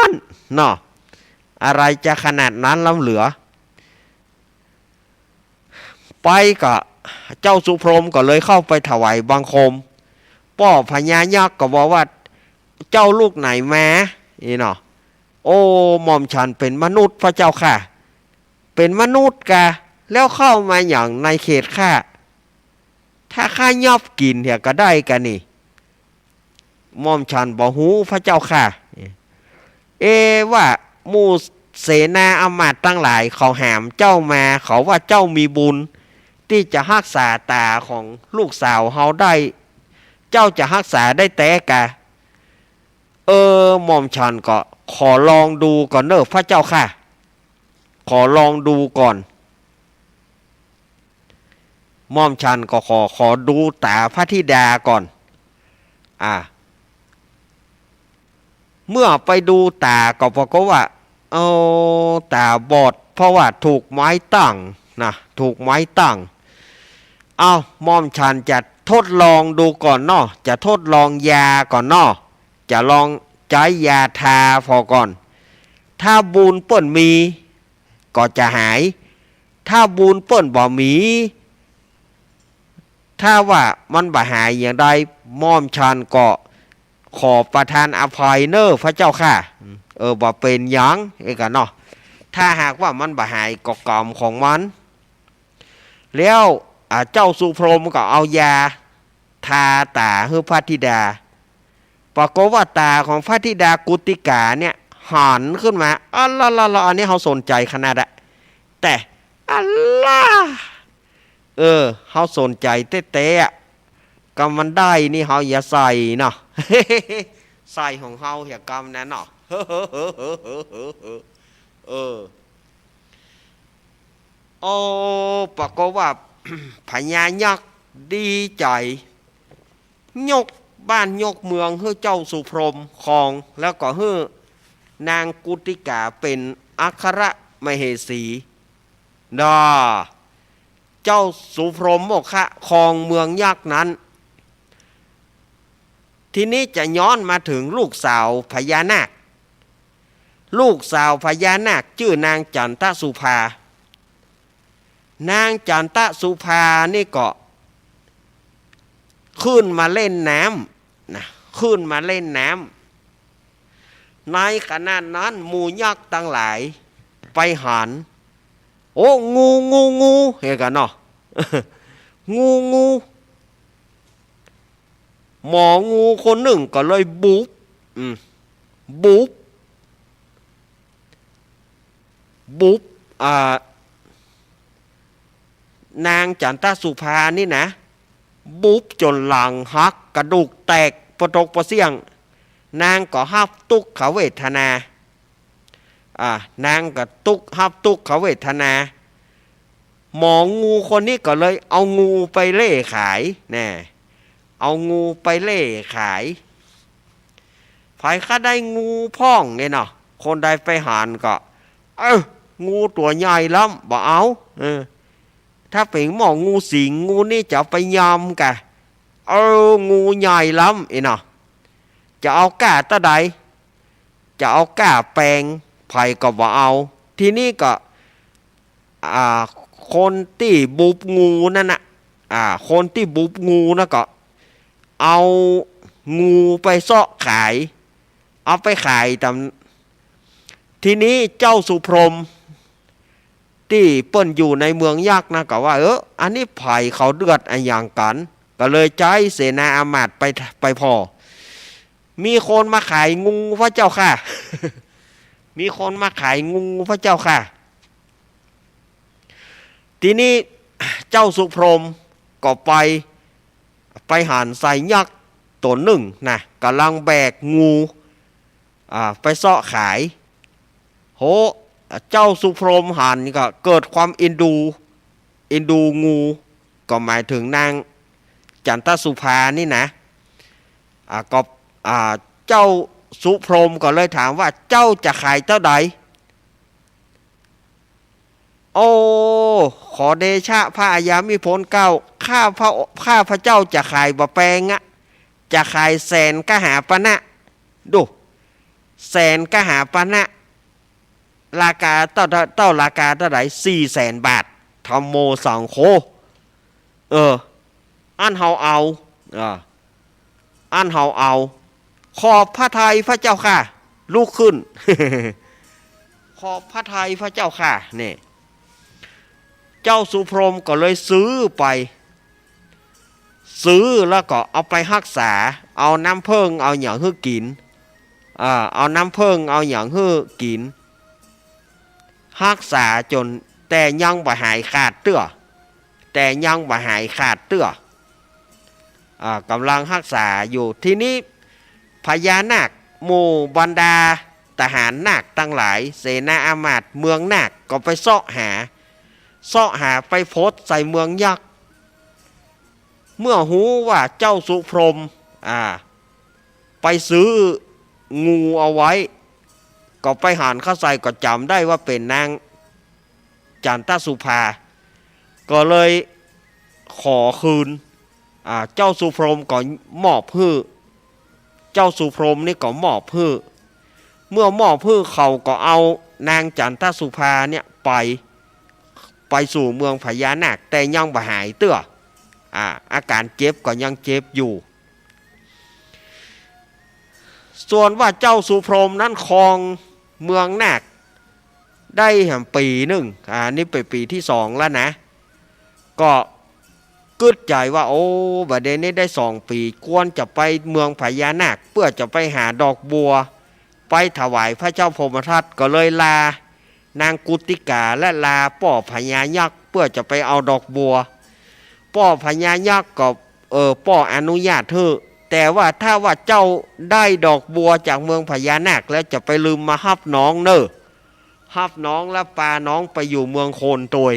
นเนาะ อะไรจะขนาดนั้นล้ำเหลือ ไปก็เจ้าสุพรหมก็เลยเข้าไปถวายบังคม ป้อพญายักษ์ก็บอกว่า เจ้าลูกไหนมา นี่เนาะ โอ้ หม่อมฉันเป๋นมนุษย์พระเจ้าค่ะ เป๋นมนุษย์กา แล้วเข้ามาหยังในเขตข้า ถ้าข้ายอบกิ๋นเหียก็ได้กานี่ หม่อมฉันบ่ฮู้พระเจ้าค่ะ เอ ว่าหมู่เสนาอามาตย์ตังหลายเขาแหมเจ้ามา เขาว่าเจ้ามีบุญตี้จะฮักษาต๋าของลูกสาวเฮาได้ เจ้าจะฮักษาได้แต๊กา เออ หม่อมฉันก็ขอลองดูก่อนเน่อพระเจ้าค่ะ ขอลองดูก่อน หม่อมฉันก็ขอ ขอดูต๋าพระธิดาก่อน อ่า เมื่อไปดูต๋าก็ปรากฏว่า เอา ต๋าบอด เพราะว่าถูกไม้ตั้งนะ ถูกไม้ตั้ง เอา หม่อมฉันจะทดลองดูก่อนเนาะ จะทดลองยาก่อนเนาะ จะลองใจ๊ยาทาผ่อก่อน ถ้าบุญเปิ้นมี ก็จะหาย ถ้าบุญเปิ้นบ่มี ถ้าว่ามันบ่หายอย่างใด หม่อมฉันก็ขอประทานอภัยเน่อพระเจ้าค่ะ เออ บ่เป๋นหยัง เอ้ยกาเนาะ ถ้าหากว่ามันบ่หายก็กรรมของมัน แล้ว อ่า เจ้าสุพรหมก็เอายาทาต๋าหื้อพระธิดา ปรากฏว่าต๋าของพระธิดากุตติกาเนี่ยหันขึ้นมา อัลลาลาลา อันนี้เฮาสนใจ๋ขนาดอะ แต่ อัลลา เออ เฮาสนใจ๋แต๊ๆ อะ กำมันได้นี่เฮาอย่าใส่เนาะ ใส่ของเฮาอย่ากำนั้นเนาะ เออ โอ้ ปรากฏว่า พญายักษ์ดีใจ๋ ยกบ้านยกเมืองหื้อเจ้าสุพรหมครอง แล้วก็หื้อนางกุตติกาเป๋นอัครมเหสี ดา เจ้าสุพรหมโมคคะครองเมืองยักษ์นั้น ทีนี้จะย้อนมาเถิงลูกสาวพญานาค ลูกสาวพญานาคจื้อนางจันตสุภา นางจันตสุภานี่ก็ขึ้นมาเล่นน้ำนะ ขึ้นมาเล่นน้ำ ในขณะนั้นหมู่ยักษ์ตังหลายไปหัน โอ้ งู งู งู เหียกาเนาะ งู งู หมองูคนนึ่งก็เลยบุบ อืม บุบ บุบ อ่า นางจันตสุภานี่นะ บุบจ๋นหลังหัก กระดูกแตกปะตกปะเสี้ยง นางก็ฮับตุ๊กขเวทนา อ่า นางก็ตุ๊ก ฮับตุ๊กขเวทนา หมองูคนนี้ก็เลยเอางูไปเล่ขาย แน่ เอางูไปเล่ขาย ใผใค่ได้งูพ่องเนี่ยเนาะ คนใดไปหันก็ เออ งูตั๋วใหญ่ล้ำ บ่เอา เออ ถ้าเป๋นหม้องูสิง งูนี่จะเอาไปยำก่ะ เออ งูใหญ่ล้ำ อี้เนาะ จะเอาก้าเต้าใด จะเอาก้าแปง ใผก็บ่เอา ทีนี้ก็ อ่า คนตี้บุบงูนั่นน่ะ อ่า คนตี้บุบงูน่ะก็ เอางูไปเซาะขาย เอาไปขายต๋าม ทีนี้เจ้าสุพรหม ตี้เปิ้นอยู่ในเมืองยักษ์นะ ก็ว่า เออ อันนี้ใผเขาเดือดอะหยังกั๋น ก็เลยใจ๊เสนาอามาตย์ไป ไปผ่อ มีคนมาขายงูพระเจ้าข้า มีคนมาขายงูพระเจ้าข้า ทีนี้เจ้าสุพรหมก็ไป ไปหันไส้ยักษ์ตั๋วนึ่งนะ ก่ำลังแบกงู อ่า ไปเซาะขาย โห เจ้าสุพรหมหันก็เกิดความเอ็นดู เอ็นดูงู ก็หมายเถิงนางจันตสุภานี่นะ อ่า ก็ อ่า เจ้าสุพรหมก็เลยถามว่า เจ้าจะขายเต้าใด โอ้ ขอเดชะพระอาญามิพลเกล้า ข้าพระ ข้าพระเจ้าจะขายบ่แปงอะ จะขายแสนกหาปณะ ดู แสนกหาปณะ ราคาเต้า เต้า ราคาเต้าใด สี่แสนบาท ธัมโมสังโฆ เออ อั้นเฮาเอา อ่า อั้นเฮาเอา ขอบพระทัยพระเจ้าข้า ลุกขึ้น ขอบพระทัยพระเจ้าข้า นี่ เจ้าสุพรหมก็เลยซื้อไป ซื้อแล้วก็เอาไปฮักษา เอาน้ำเผิ้ง เอาหยังหื้อกิ๋น อ่า เอาน้ำเผิ้ง เอาหยังหื้อกิ๋น ฮักษาจ๋น แต่ยังบ่หายขาดเตื้อ แต่ยังบ่หายขาดเตื้อ อ่า ก่ำลังฮักษาอยู่ ทีนี้พญานาค หมู่บรรดาทหารนาคตังหลาย เสนาอามาตย์เมืองนาคก็ไปเซาะหา เซาะหาไปพบใส่เมืองยักษ์ เมื่อฮู้ว่าเจ้าสุพรหม อ่า ไปซื้องูเอาไว้ ก็ไปหันเข้าใส่ ก็จ๋ำได้ว่าเป๋นนางจันตสุภา ก็เลยขอคืน อ่า เจ้าสุพรหมก็มอบหื้อ เจ้าสุพรหมนี่ก็มอบหื้อ เมื่อมอบหื้อเขาก็เอานางจันตสุภาเนี่ยไป ไปสู่เมืองพญานาค แต่ยังบ่หายเตื้อ อ่า อาก๋านเจ็บก็ยังเจ็บอยู่ ส่วนว่าเจ้าสุพรหมนั้นครองเมืองนาคได้แหมปี๋นึ่ง อ่า นี่เป๋นปี๋ตี้สองแล้วนะ ก็กึ๊ดใจ๋ว่า โอ้ บ่าเดี่ยวนี้ได้สองปี๋ ควรจะไปเมืองพญานาค เปื้อจะไปหาดอกบัว ไปถวายพระเจ้าพรหมทัต ก็เลยลานางกุตติกา และลาป้อพญายักษ์ เปื้อจะไปเอาดอกบัว ป้อพญายักษ์ก็ เออ ป้ออนุญาตหื้อ แต่ว่าถ้าว่าเจ้าได้ดอกบัวจากเมืองพญานาคแล้ว จะไปลืมมาฮับน้องเน่อ ฮับน้องและปาน้องไปอยู่เมืองโคนตวย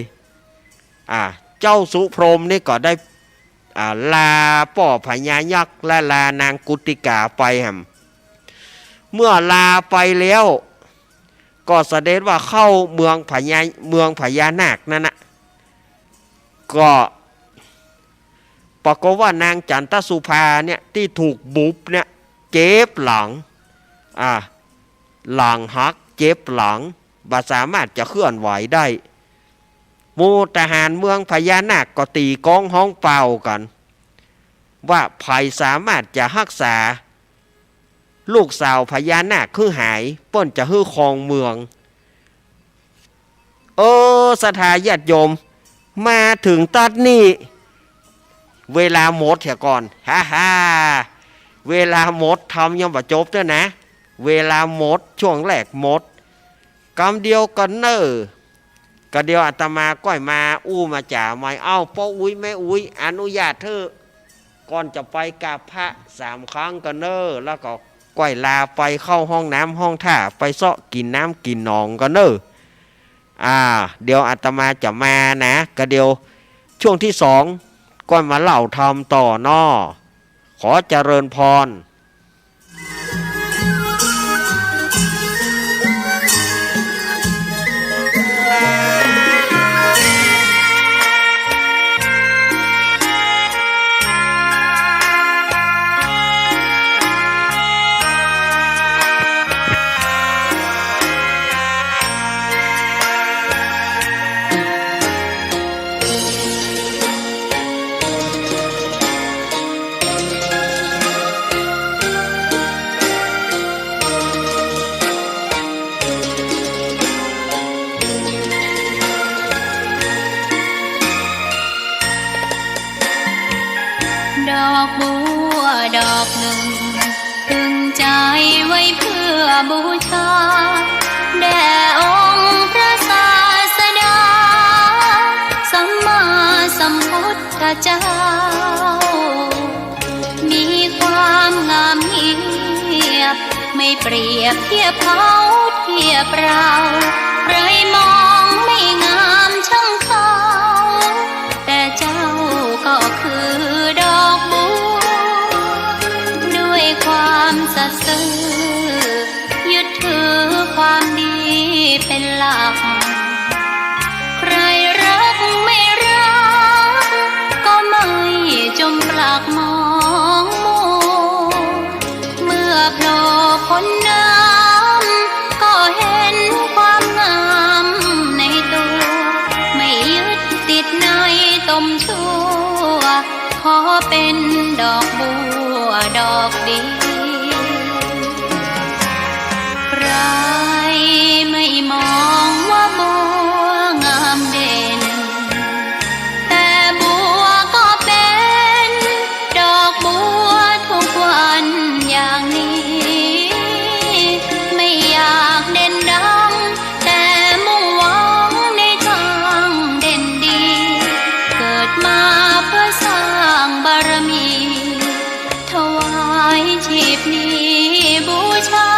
อ่า เจ้าสุพรหมนี่ก็ได้ อ่า ลาป้อพญายักษ์และลานางกุตติกาไปแหม เมื่อลาไปแล้ว ก็เสด็จว่าเข้าเมืองพญา เมืองพญานาคนั้นน่ะ ก็ปรากฏว่านางจันตสุภาเนี่ยตี้ถูกบุบเนี่ย เจ็บหลัง อ่า หลังหัก เจ็บหลัง บ่สามารถจะเคลื่อนไหวได้ หมู่ทหารเมืองพญานาคก็ตี๋ก๊องฮ้องป่าวกั๋น ว่าใผสามารถจะฮักษาลูกสาวพญานาคหื้อหาย เปิ้นจะหื้อครองเมือง เออ ศรัทธาญาติโยม มาเถิงตั๊ดนี่ เวลาหมดเหียก่อน ฮ่าฮ่า เวลาหมด ธรรมยังบ่จบเตื้อนะ เวลาหมด ช่วงแรกหมด กำเดียวก่อนเน่อ กำเดียวอาตมาก้อยมาอู้มาจ๋าใหม่ เอ้า ป้ออุ๊ยแม่อุ๊ย อนุญาตเถอะ ก่อนจะไปกราบพระสามครั้งก่อนเน่อ แล้วก็ก้อยลาไปเข้าห้องน้ำห้องท่า ไปเซาะกิ๋นน้ำกิ๋นหนองก่อนเน่อ อ่า เดี๋ยวอาตมาจะมานะ กำเดียวช่วงตี้สอง ก้อยมาเล่าธรรมต่อเนาะ ขอเจริญพร บูชา แด่องค์พระศาสดา สัมมาสัมพุทธเจ้า มีความงามเงียบ ไม่เปรียบเทียบเขาเทียบเรา ใครมองไม่งามช่างเขา แต่เจ้าก็คือดอกบัว ด้วยความสัตย์ซื่อ ยึดถือความดีเป็นหลัก ใครรักไม่รัก ก็ไม่จมปลักมองมัว เมื่อโผล่พ้นน้ำ ก็เห็นความงามในตัว ไม่ยึดติดในตมชั่ว ขอเป็นดอกบัวดอกเดียว ใครไม่มองว่าบัวงามเด่น แต่บัวก็เป็นดอกบัวทุกวันอย่างนี้ ไม่อยากเด่นดัง แต่มุ่งหวังในทางเด่นดี เกิดมาเพื่อสร้างบารมี ถวายชีพนี้บูชา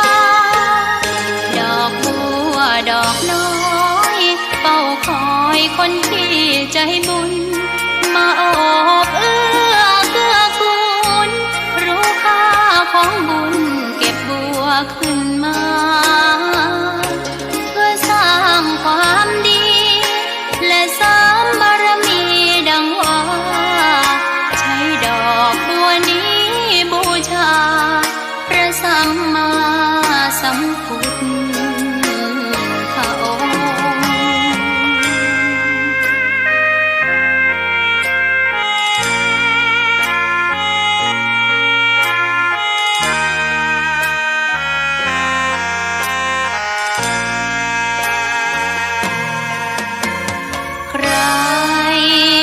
ดอกบัวดอกน้อย เฝ้าคอยคนที่ใจบุญ มาโอบเอื้อเกื้อกูล รู้ค่าของบุญเก็บบัวขึ้นมา เพื่อสร้างความดี และเสริมบารมีดังว่า ใช้ดอกบัวนี้บูชา พระสัมมาสัมพุทธองค์ ใคร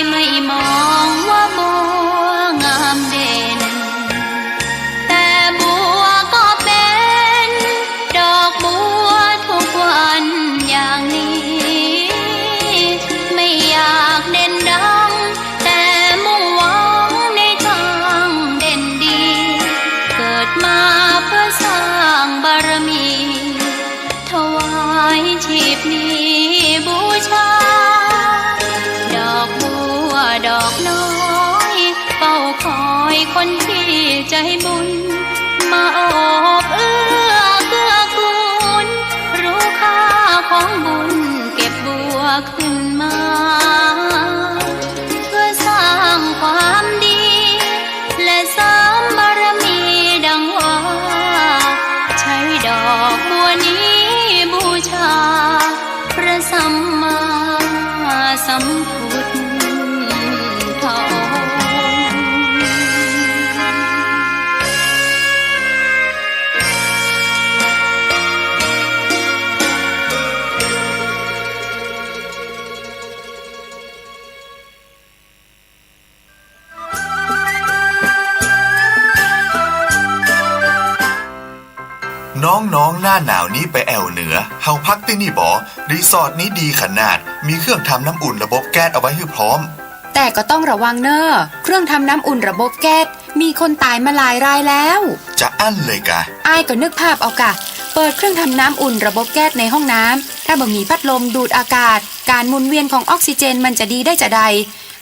ไม่มองว่าบัวงามเด่น แต่บัวก็เป็นดอกบัวทุกวันอย่างนี้ ไม่อยากเด่นดัง แต่มุ่งหวังในทางเด่นดี เกิดมาเพื่อสร้างบารมี ถวายชีพนี้บูชา ดอกบัวดอกน้อย เฝ้าคอยคนที่ใจบุญ มาโอบเอื้อเกื้อกูล รู้ค่าของบุญเก็บบัวขึ้นมา เพื่อสร้างความดี และเสริมบารมีดังว่า ใช้ดอกบัวนี้บูชา พระสัมมาสัมพุทธองค์ น้องๆ หน้าหนาวนี้ไปแอ่วเหนือ เฮาพักตี้นี่บ่ รีสอร์ทนี้ดีขนาด มีเครื่องทำน้ำอุ่นระบบแก๊สเอาไว้หื้อพร้อม แต่ก็ต้องระวังเน่อ เครื่องทำน้ำอุ่นระบบแก๊ส มีคนต๋ายมาหลายรายแล้ว จะอั้นเลยกา อ้ายก็นึกภาพเอากา เปิดเครื่องทำน้ำอุ่นระบบแก๊สในห้องน้ำ ถ้าบ่มีพัดลมดูดอากาศ ก๋านหมุนเวียนของออกซิเจนมันจะดีได้จาใด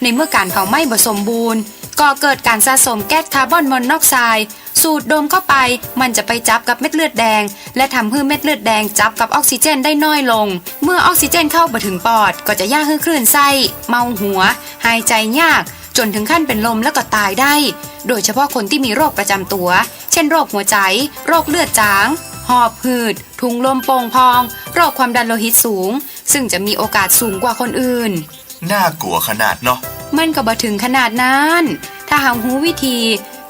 ในเมื่อก๋านเผาไหม้บ่สมบูรณ์ ก่อเกิดก๋านสะสมแก๊สคาร์บอนมอนอกไซด์ สูดดมเข้าไป มันจะไปจับกับเม็ดเลือดแดง และทำหื้อเม็ดเลือดแดงจับกับออกซิเจนได้น้อยลง เมื่อออกซิเจนเข้าบ่ถึงปอด ก็จะย่าหื้อคลื่นไส้ เมาหัว หายใจยาก จ๋นถึงขั้นเป๋นลมแล้วก็ต๋ายได้ โดยเฉพาะคนตี้มีโรคประจ๋ำตั๋ว เช่น โรคหัวใจ๋ โรคเลือดจ๋าง หอบหืด ถุงลมโป่งพอง โรคความดันโลหิตสูง ซึ่งจะมีโอกาสสูงกว่าคนอื่น น่ากลัวขนาดเนาะ มันก็บ่ถึงขนาดนั้น ถ้าเฮาฮู้วิธี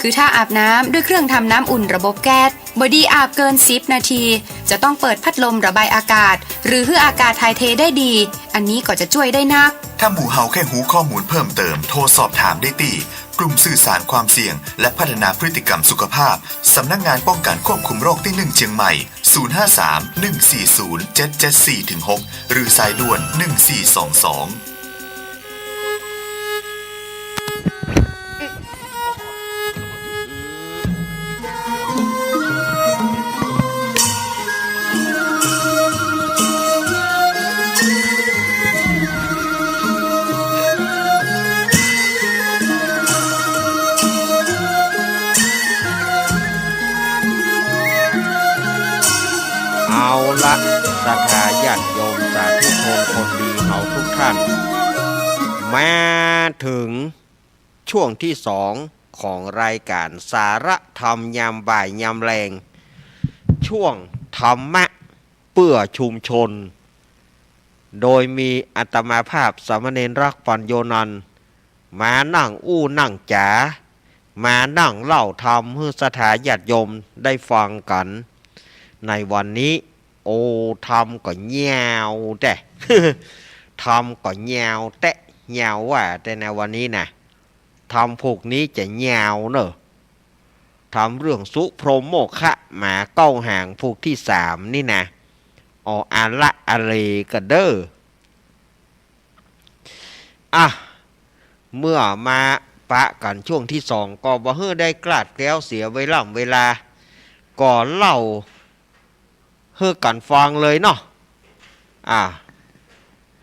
คือถ้าอาบน้ำด้วยเครื่องทำน้ำอุ่นระบบแก๊ส บ่ดีอาบเกินสิบนาที จะต้องเปิดพัดลมระบายอากาศ หรือหื้ออากาศถ่ายเทได้ดี อันนี้ก็จะจ้วยได้นัก ถ้าหมู่เฮาใค่ฮู้ข้อมูลเพิ่มเติม โทรสอบถามได้ตี้ กลุ่มสื่อสารความเสี่ยง และพัฒนาพฤติกรรมสุขภาพ สำนักงานป้องกันควบคุมโรคตี้หนึ่งเจียงใหม่ ศูนย์ห้าสาม หนึ่งสี่ศูนย์ เจ็ดเจ็ดสี่ ถึง หก หรือสายด่วน หนึ่งสี่สองสอง เอาละ ศรัทธาญาติโยมสาธุชนคนดีเฮาทุกท่าน มาเถิง ช่วงตี้สองของรายการสาระธรรมยามบ่ายยามแลง ช่วงธรรมะเปื้อชุมชน โดยมีอาตมาภาพสามเณรรักปัญโญนันท์ มานั่งอู้นั่งจ๋า มานั่งเล่าธรรมหื้อศรัทธาญาติโยมได้ฟังกั๋น ในวันนี้ โอ้ ธรรมก็ยาวแต๊ ธรรมก็ยาวแต๊ ยาวว่าแต๊ในวันนี้นะ ธรรมพวกนี้จะยาวเน่อ ธรรมเรื่องสุพรหมโมฆะหมาเก้าหางพวกตี้สามนี่นะ เอาอาละอาเลกั๋นเน่อ อ่ะ เมื่อมาปะกั๋นช่วงตี้สอง ก็บ่หื้อได้กลาดแคล้วเสียเวล่ำเวลา ก็เล่าหื้อกั๋นฟังเลยเนาะ อ่ะ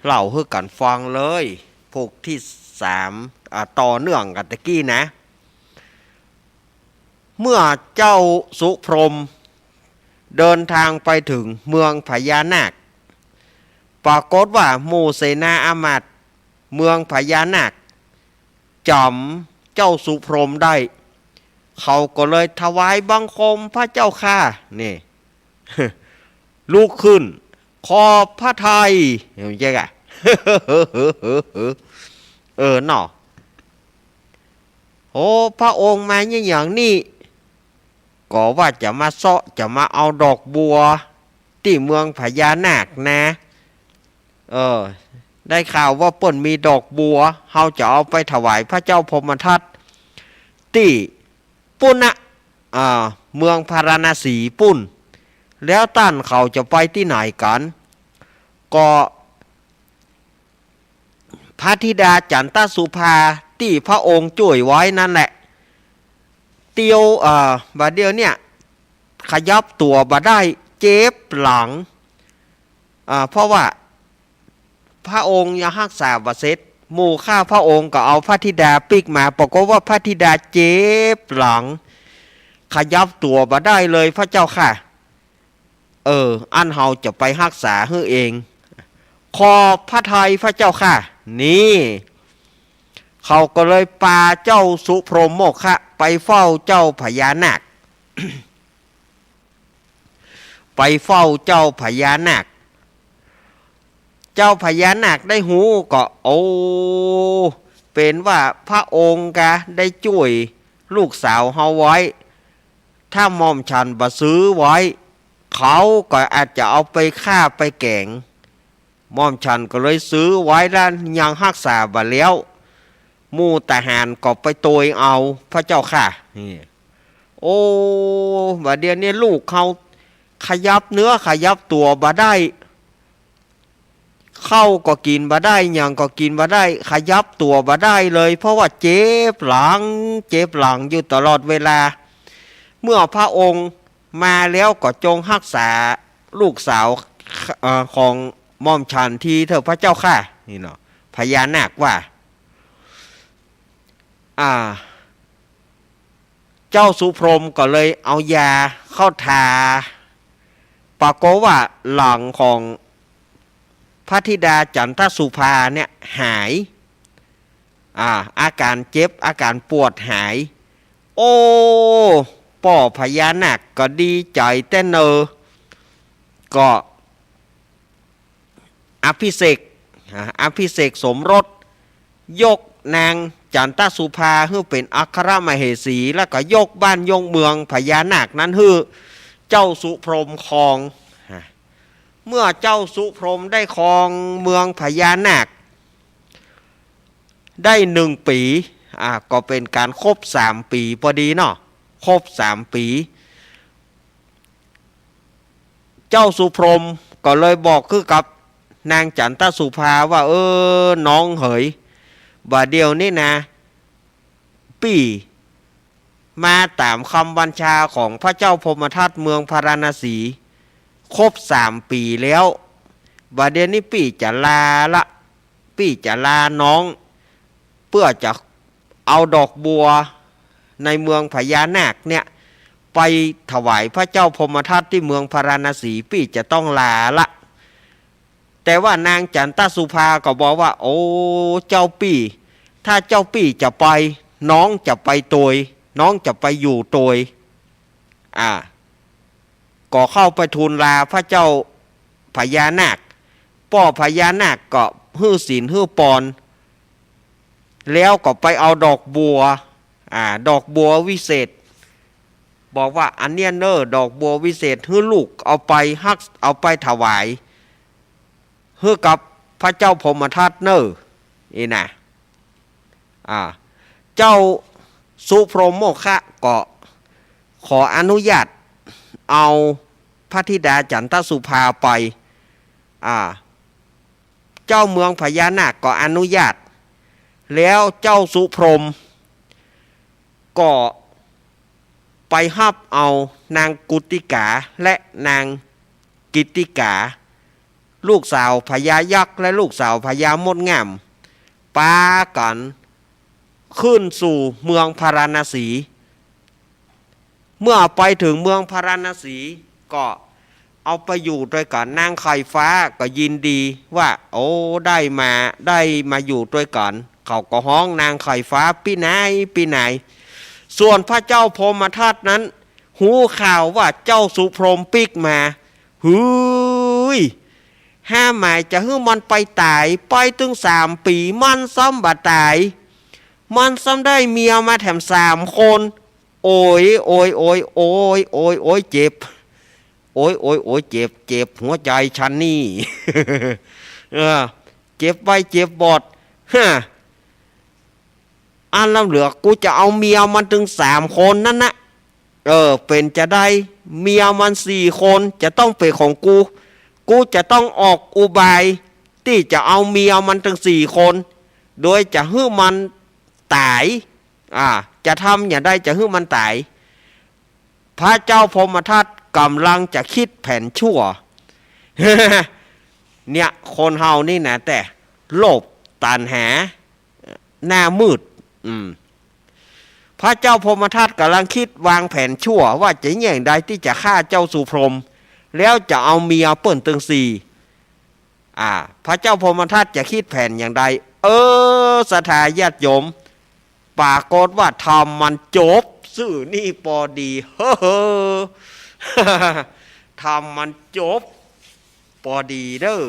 เล่าหื้อกั๋นฟังเลย พวกตี้สาม อ่ะ ต่อเนื่องกั๋นตะกี้นะ เมื่อเจ้าสุพรหมเดินทางไปเถิงเมืองพญานาค ปรากฏว่าหมู่เสนาอามาตย์เมืองพญานาคจ๋ำเจ้าสุพรหมได้ เขาก็เลยถวายบังคมพระเจ้าข้า นี่ ลุกขึ้น ขอบพระทัย เห็นบ่จ๊ะ เออเนาะ โอ้ พระองค์มาเยียะหยังนี่ ก็ว่าจะมาเซาะ จะมาเอาดอกบัว ตี้เมืองพญานาคนะ เออ ได้ข่าวว่าเปิ้นมีดอกบัว เฮาจะเอาไปถวายพระเจ้าพรหมทัต ตี้ปุ้นนะ อ่า เมืองพาราณสีปุ้น แล้วต้านเขาจะไปตี้ไหนกั๋น ก็ พระธิดาจันทสุภาตี้พระองค์จ้วยไว้นั่นแหละ เตียว เอ่อ บ่าเดี่ยวเนี่ย ขยับตั๋วบ่ได้ เจ็บหลัง อ่า เพราะว่าพระองค์ยังฮักษาบ่เสร็จ หมู่ข้าพระองค์ก็เอาพระธิดาปิ๊กมา ปรากฏว่าพระธิดาเจ็บหลัง ขยับตั๋วบ่ได้เลยพระเจ้าข้า เออ อั้นเฮาจะไปฮักษาหื้อเอง ขอบพระทัยพระเจ้าข้า นี่ เขาก็เลยปาเจ้าสุพรหมโมฆะไปเฝ้าเจ้าพญานาค ไปเฝ้าเจ้าพญานาค เจ้าพญานาคได้ฮู้ก็ โอ้ เป๋นว่าพระองค์กาได้จ้วยลูกสาวเฮาไว้ ถ้าหม่อมฉันบ่ซื้อไว้ เขาก็อาจจะเอาไปฆ่าไปแก๋ง หม่อมฉันก็เลยซื้อไว้แล้วยังฮักษาบ่แล้ว หมู่ทหารก็ไปโตยเอาพระเจ้าข้า นี่ โอ้ บ่าเดี่ยวนี้ลูกเฮาขยับเนื้อขยับตั๋วบ่ได้ ข้าวก็กิ๋นบ่ได้ หยังก็กิ๋นบ่ได้ ขยับตั๋วบ่ได้เลย เพราะว่าเจ็บหลัง เจ็บหลังอยู่ตลอดเวลา เมื่อพระองค์มาแล้วก็จงฮักษาลูกสาว เอ่อ ของหม่อมฉันทีเถิดพระเจ้าข้า นี่เนาะ พญานาคว่า อ่า เจ้าสุพรหมก็เลยเอายาเข้าทา ปรากฏว่าหลังของพระธิดาจันทสุภาเนี่ยหาย อ่า อาการเจ็บ อาการปวดหาย โอ้ ป้อพญานาคก็ดีใจ๋แต๊เนอ ก็ อภิเษก อ่า อภิเษกสมรส ยกนาง จันตสุภาหื้อเป๋นอัครมเหสี แล้วก็ยกบ้านยกเมืองพญานาคนั้นหื้อเจ้าสุพรหมครอง เมื่อเจ้าสุพรหมได้ครองเมืองพญานาคได้หนึ่งปี๋ อ่า ก็เป๋นก๋านครบสามปี๋พอดีเนาะ ครบสามปี๋ เจ้าสุพรหมก็เลยบอกคือกับนางจันตสุภาว่า เออ น้องเหย บ่าเดี่ยวนี้นะ ปี้มาต๋ามกำบัญชาของพระเจ้าพรหมทัตเมืองพาราณสี ครบสามปี๋แล้ว บ่าเดี่ยวนี้ปี้จะลาละ ปี้จะลาน้อง เปื้อจะเอาดอกบัวในเมืองพญานาคเนี่ย ไปถวายพระเจ้าพรหมทัตตี้เมืองพาราณสี ปี้จะต้องลาละ แต่ว่านางจันตสุภาก็บอกว่า โอ้ เจ้าปี้ ถ้าเจ้าปี้จะไป น้องจะไปตวย น้องจะไปอยู่ตวย อ่า ก็เข้าไปทูลลาพระเจ้าพญานาค ป้อพญานาคก็หื้อศีลหื้อปอน แล้วก็ไปเอาดอกบัว อ่า ดอกบัววิเศษ บอกว่า อันเนี้ยเน่อ ดอกบัววิเศษ หื้อลูกเอาไปฮัก เอาไปถวาย หื้อกับพระเจ้าพรหมทัตเน่อ นี่นะ อ่า เจ้าสุพรหมโมคคะก็ขออนุญาตเอาพระธิดาจันตสุภาไป อ่า เจ้าเมืองพญานาคก็อนุญาต แล้วเจ้าสุพรหมก็ไปฮับเอานางกุตติกาและนางกิตติกา ลูกสาวพญายักษ์และลูกสาวพญามดงาม ปากั๋นขึ้นสู่เมืองพาราณสี เมื่อไปเถิงเมืองพาราณสีก็เอาไปอยู่ตวยกั๋น นางไข่ฟ้าก็ยินดีว่า โอ้ ได้มา ได้มาอยู่ตวยกั๋น เขาก็ฮ้องนางไข่ฟ้าปี้นาย ปี้นาย ส่วนพระเจ้าพรหมทัตนั้น ฮู้ข่าวว่าเจ้าสุพรหมปิ๊กมา หื้ย หาหมายจะหื้อมันไปต๋าย ไปตึงสามปี๋ มันซ้ำบ่ต๋าย มันซ้ำได้เมียมาแถมสามคน โอย โอย โอย โอย โอย โอย เจ็บ โอย โอย โอย เจ็บ เจ็บหัวใจ๋ฉันนี่ เออ เจ็บไว้เจ็บบอด ฮะ อันล้ำเหลือ กูจะเอาเมียมันตึงสามคนนั้นนะ เออ เป๋นจาใด เมียมันสี่คนจะต้องเป๋นของกู กูจะต้องออกอุบายตี้จะเอาเมียมันตึงสี่คน โดยจะหื้อมันต๋าย อ่า จะทำอย่างใดจะหื้อมันต๋าย พระเจ้าพรหมทัตก๋ำลังจะคิดแผนชั่ว เนี่ย คนเฮานี่นะ แต่โลภตัณหา หน้ามืด อืม พระเจ้าพรหมทัตก๋ำลังคิดวางแผนชั่วว่าจะเยียะอย่างใดตี้จะฆ่าเจ้าสุพรหม แล้วจะเอาเมียเปิ้นตึงสี่ อ่า พระเจ้าพรหมทัตจะคิดแผนอย่างใด เออ ศรัทธาญาติโยม ปรากฏว่าธรรมมันจบ ซื่อนี่ปอดี เฮ้อ ธรรมมันจบ ปอดีเด้อ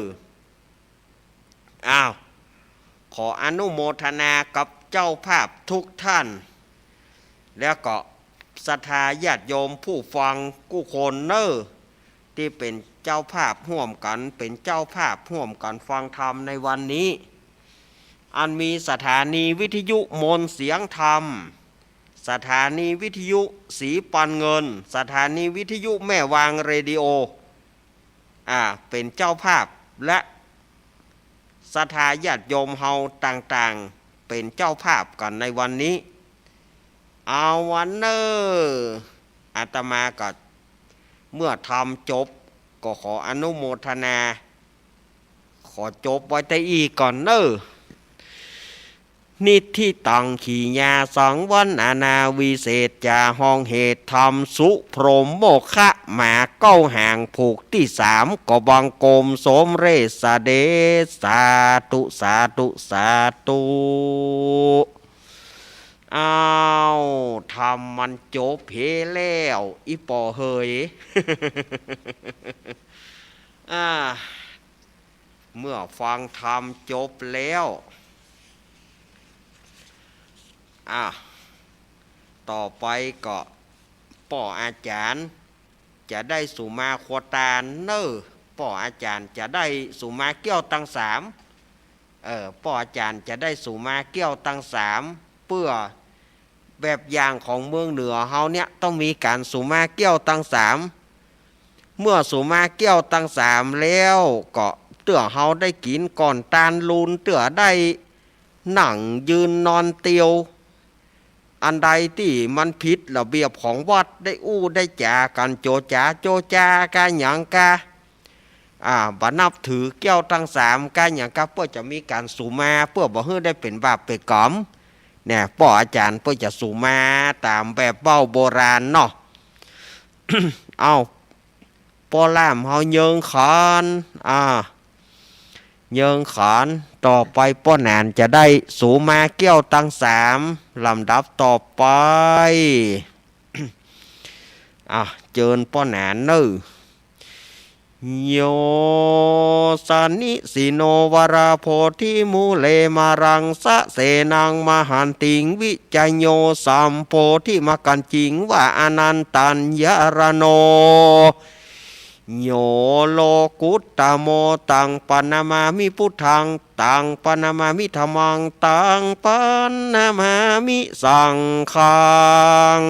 อ้าว ขออนุโมทนากับเจ้าภาพทุกท่าน แล้วก็ศรัทธาญาติโยมผู้ฟังกู้คนเน่อ ตี้เป๋นเจ้าภาพฮ่วมกั๋น เป๋นเจ้าภาพฮ่วมกั๋นฟังธรรมในวันนี้ อันมีสถานีวิทยุมนต์เสียงธรรม สถานีวิทยุสีปันเงิน สถานีวิทยุแม่วางเรดิโอ อ่า เป๋นเจ้าภาพ และศรัทธาญาติโยมเฮาต่างๆ เป๋นเจ้าภาพกั๋นในวันนี้ เอาวันเน่อ อาตมาก็เมื่อธรรมจบ ก็ขออนุโมทนา ขอจบไว้แต่อี้ก่อนเน่อ นิทธิตัง ขีญาสังวรรณนาวิเศษจา ห้องเหตุธรรมสุพรหมโมคคะ หมาเก๊าหางผูกตี้สาม ก็บังคมสมเร็จเสด็จ สาธุ สาธุ สาธุ อ้าว ธรรมมันจบเหียแล้ว อี่ป้อเหย อ่า เมื่อฟังธรรมจบแล้ว อ่ะ ต่อไปก็ป้ออาจ๋ารย์จะได้สุมาครัวตานเน่อ ป้ออาจ๋ารย์จะได้สุมาแก้วตังสาม เออ ป้ออาจ๋ารย์จะได้สุมาแก้วตังสาม เปื้อแบบอย่างของเมืองเหนือเฮาเนี่ยต้องมีก๋านสุมาแก้วตังสาม เมื่อสุมาแก้วตังสามแล้วก็เตื้อเฮาได้กิ๋นก่อนตานลูน เตื้อได้นั่งยืนนอนเตียว อันใดตี้มันผิดระเบียบของวัด ได้อู้ได้จ๋ากั๋นโจจ๋าโจจ๋ากาหยังกา อ่า บ่นับถือแก้วตังสามกาหยังกา เปื้อจะมีก๋านสุมา เปื้อบ่หื้อได้เป๋นบาปเป๋นก๋รรม เนี่ย ป้ออาจ๋ารย์เปื้อจะสุมาต๋ามแบบเว้าโบราณเนาะ เอ้า ป้อล่ามเฮาเยิงขาน อ่า เยิงขาน ต่อไปป้อหนานจะได้สุมาแก้วตังสาม ลำดับต่อไป อ่ะ เจิญป้อหนานเน่อ โย สนิสิโน วราโพธิมูเล มารังสะเสนัง มหันติง วิจโย สัมโพธิมกัญจิง วา อนันตัญญารโน โย โลกุตตโม ตังปะนะมามิพุทธัง ตังปะนะมามิธัมมัง ตังปะนะมามิสังฆัง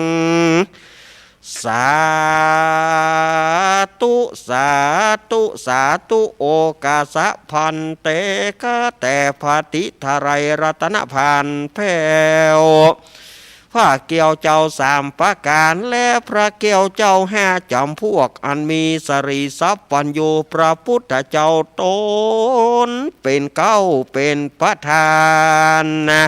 สาธุ สาธุ สาธุ โอกัสสะภันเต ข้าแต่พระติทะไลยรัตนภานแผ้ว พระแก้วเจ้าสามประก๋าน และพระแก้วเจ้าห้าจ๋ำพวก อันมีสรีสัพพัญญูพระพุทธเจ้าต๋นเป๋นเก๊าเป๋นประธานนะ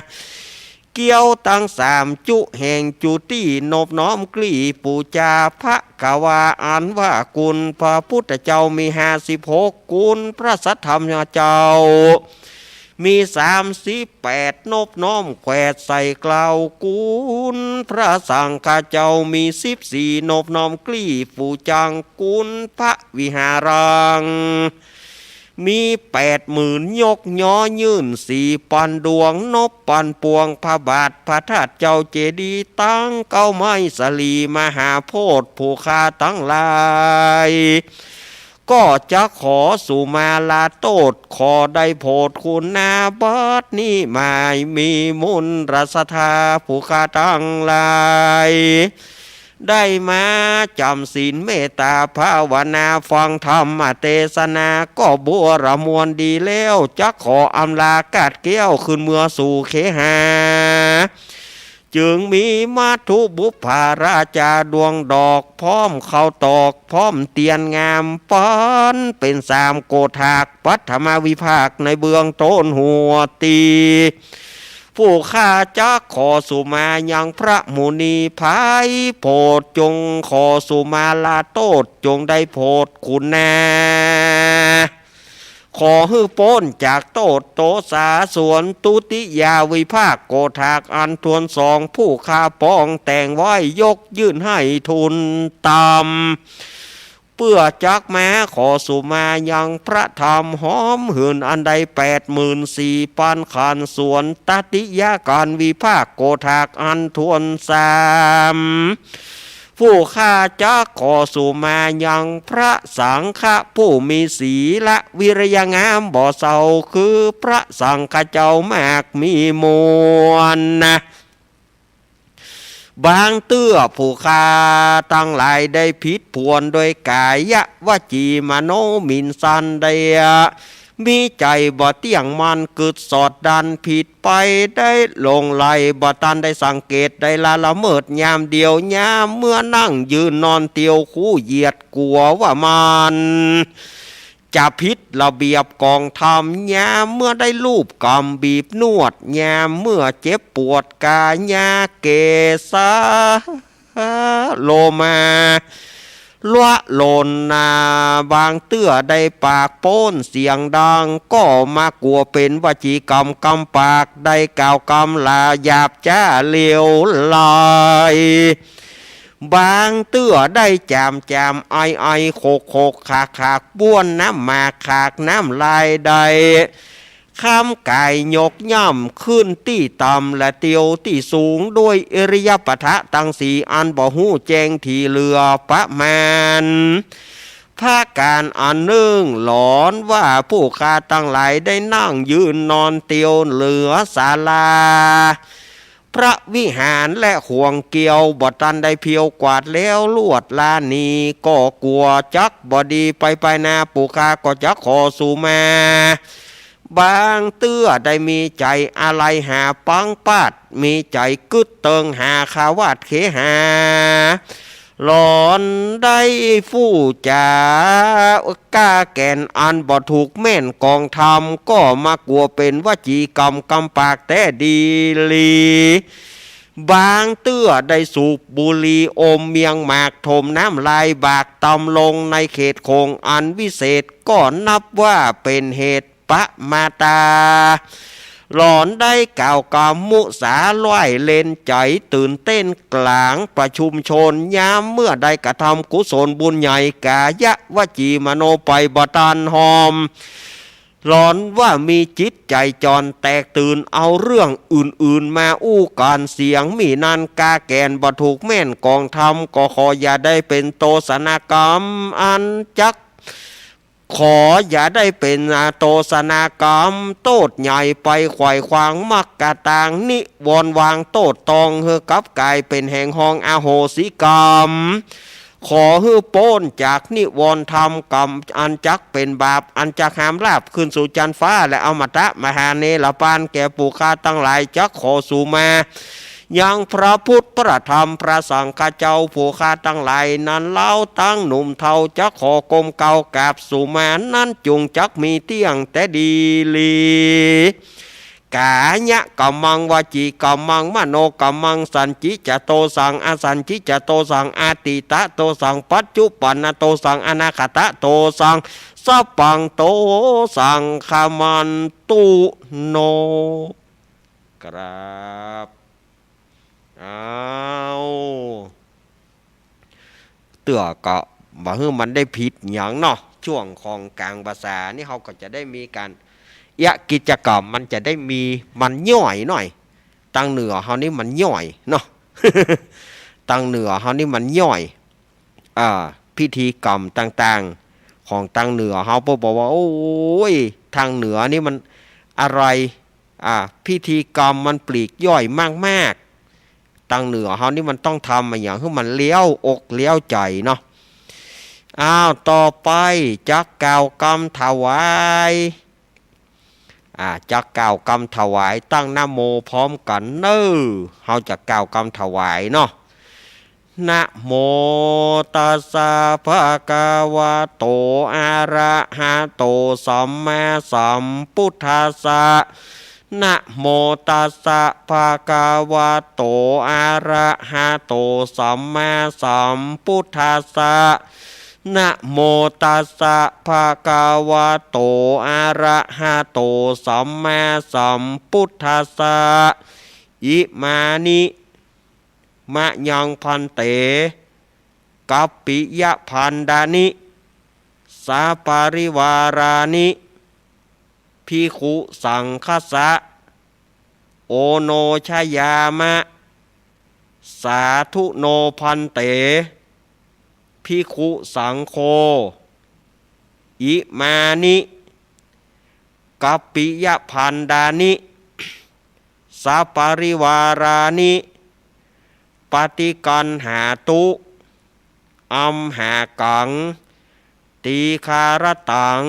แก้วตังสามจุแห่งจุตินบน้อมกรีบปู๋จาพระกวา อันว่ากุณพระพุทธเจ้ามีห้าสิบหก กุณพระสัทธรรมเจ้า มีสามสิบแปด นบน้อมแขวดใส่เกล้า กุณพระสังฆเจ้ามีสิบสี่ นบน้อมกรีบปู๋จัง กุณพระวิหารัง มีแปดหมื่น ยกยอยื่นสี่ปันดวง นบปันปวงพระบาทพระธาตุเจ้าเจดีย์ ตังเก๊าไม้สลีมหาโพธิ์ ผู้ข้าตังหลาย ก็จะขอสุมาลาโต้ษ ขอได้โผดคุณนา บัดนี้หมายมีมูลศรัทธา ผู้ข้าตังหลาย ได้มาจ๋ำศีลเมตต๋าภาวนา ฟังธรรมเตสนา ก็บัวระมวลดีแล้ว จะขออำลากาดแก้ว คืนเมือสู่เคหา จึงมีมัทธุบุปผาราจาดวงดอก พร้อมข้าวตอก พร้อมเตียนงาม ปันเป๋นสามโกฏาก ปัทมาวิภาค ในเบื้องต้นหัวตี้ ผู้ข้าจะขอสุมายังพระมุนี ภายโผดจงขอสุมาลาโต้ษ จงได้โผดคุณนา ขอหื้อป๊นจากโต้ษโตษา ส่วนทุติยาวิภาคโกฏากอันถ้วนสอง ผู้ข้าปองแต่งไว้ ยกยื่นหื้อทูลตาม เปื้อจักมาขอสุมายังพระธรรม หอมหื่นอันใดแปดหมื่นสี่ปันขัน ส่วนตติยาการวิภาคโกฏากอันถ้วนสาม ผู้ข้าจะขอสุมายังพระสังฆะผู้มีศีละวิริยะงามบ่เศร้า คือพระสังฆะเจ้ามากมีมวลนะ บางเตื้อผู้ข้าตังหลายได้ผิดผวนโดยก๋ายวจีมโนหมิ่นสันได้ มีใจ๋บ่เตี้ยงมั่นกึ๊ดสอดดันผิดไป ได้หลงไหลบ่ตันได้สังเกต ได้ละละเมิดยามเดียวยามเมื่อนั่งยืนนอนเตียวคู่เหยียดกั๋วว่ามัน จะผิดระเบียบของธรรม ยามเมื่อได้ลูบกำบีบนวด ยามเมื่อเจ็บปวดก๋ายาเกสาโลมาละหล่นนา บางเตื้อได้ปากป๊นเสียงดัง ก็มากั๋วเป๋นวจีกรรมกำปาก ได้กล่าวกำหยาบจ๊าเลวร้าย บางเตื้อได้จ๋ามจ๋ามไอไอขกขกขากขาก บ้วนน้ำหมากขากน้ำลายได้ คำก๋ายยกย่ำขึ้นตี้ต่ำและเตียวตี้สูง ด้วยอิริยาบถะตังสี่อันบ่ฮู้แจ้งถี่เหลือประมาณ ประก๋านอันนึ่ง หลอนว่าผู้ข้าตังหลายได้นั่งยืนนอนเตียวเหลือศาลา พระวิหารและข่วงเกวียว บ่ตันได้เผียวกวาดแล้วลวดลาหนี ก็กั๋วจักบ่ดีไปไปนา ผู้ข้าก็จักขอสูมา บางเตื้อได้มีใจ๋อาลัยหาปังปาด มีใจ๋กึ๊ดเติงหาคาวาดเขหา หลอนได้ฟู่จ๋าก้าแก่นอันบ่ถูกแม่นกองธรรม ก็มากั๋วเป๋นวจีกรรมกำปากแต๊ดีหลี บางเตื้อได้สูบบุหรี่อมเมียงหมาก ถมน้ำลายบากตำลงในเขตโขงอันวิเศษ ก็นับว่าเป๋นเหตุ ประมาตา หลอนได้กล่าวกำมุสาล่ายเล่นใจ๋ตื่นเต้นก๋างประชุมชน ยามเมื่อได้กระทำกุศลบุญใหญ่ ก๋ายะวจีมโนไปบ่ตันฮอม หลอนว่ามีจิตใจ๋จ่อนแตกตื่น เอาเรื่องอื่นๆ มาอู้กั๋น เสียงมีนั้นก้าแก่นบ่ถูกแม่นกองธรรม ก็ขออย่าได้เป๋นโตษณกรรมอันจัก ขออย่าได้เป๋นโตษณกรรมโต้ษใหญ่ไป ไขว่ขวางมรรคตางนิวรณ์ วางโต้ษตองหื้อกลับก๋ายเป๋นแห่งฮองอโหสิกรรม ขอหื้อป๊นจากนิวรณ์ธรรมกรรมอันจักเป๋นบาป อันจักห้ามลาภขึ้นสู่จั๊นฟ้า และอมตะมหาเนรปานแก่ผู้ข้าตังหลาย จักขอสูมา ยังพระพุทธพระธรรมพระสังฆเจ้า ผู้ข้าตังหลายนั้นเล่า ตังหนุ่มเฒ่าจักขอก้มเกล้ากราบสูมา นั้นจุ่งจักมีเตี้ยงแต๊ดีหลี ก๋ายะกัมมัง วจีกัมมัง มโนกัมมัง สัญญิจโตสัง อสัญญิจโตสัง อตีตโตสัง ปัจจุปันนโตสัง อนาคตโตสัง สัพพังโตสัง ขมันตุโน ครับ อ้าว เตื้อก็บ่หื้อมันได้ผิดหยังเนาะ ช่วงของก๋างภาษานี่ เฮาก็จะได้มีก๋านเยียะกิจกรรม มันจะได้มี มันย่อยหน่อย ตางเหนือเฮานี่มันย่อยเนาะ ตางเหนือเฮานี่มันย่อย อ่า พิธีกรรมต่างๆ ของตางเหนือเฮา เปิ้นบอกว่า โอ้ย ตางเหนือนี่มันอะไร อ่า พิธีกรรมมันปลีกย่อยมากๆ ตางเหนือเฮานี่มันต้องทำอะหยังหื้อมันเลี้ยวอกเลี้ยวใจ๋เนาะ อ้าว ต่อไปจักกล่าวกำถวาย อ่า จักกล่าวกำถวาย ตั้งนะโมพร้อมกั๋นเน่อ เฮาจะกล่าวกำถวายเนาะ นะโมตัสสะ ภะคะวะโต อะระหะโต สัมมาสัมพุทธัสสะ นะโมตัสสะ ภะคะวะโต อะระหะโต สัมมาสัมพุทธัสสะ นะโมตัสสะ ภะคะวะโต อะระหะโต สัมมาสัมพุทธัสสะ อิมานิ มะยัง ภันเต กัปปิยะภันดานิ สะปะริวารานิ ภิกขุสังฆัสสะ โอโนชยามะ สาธุโน ภันเต ภิกขุสังโฆ อิมานิ กัปปิยะภันดานิ สะปะริวารานิ ปะติกกัณหาตุ อัมหากัง ตีฆารตัง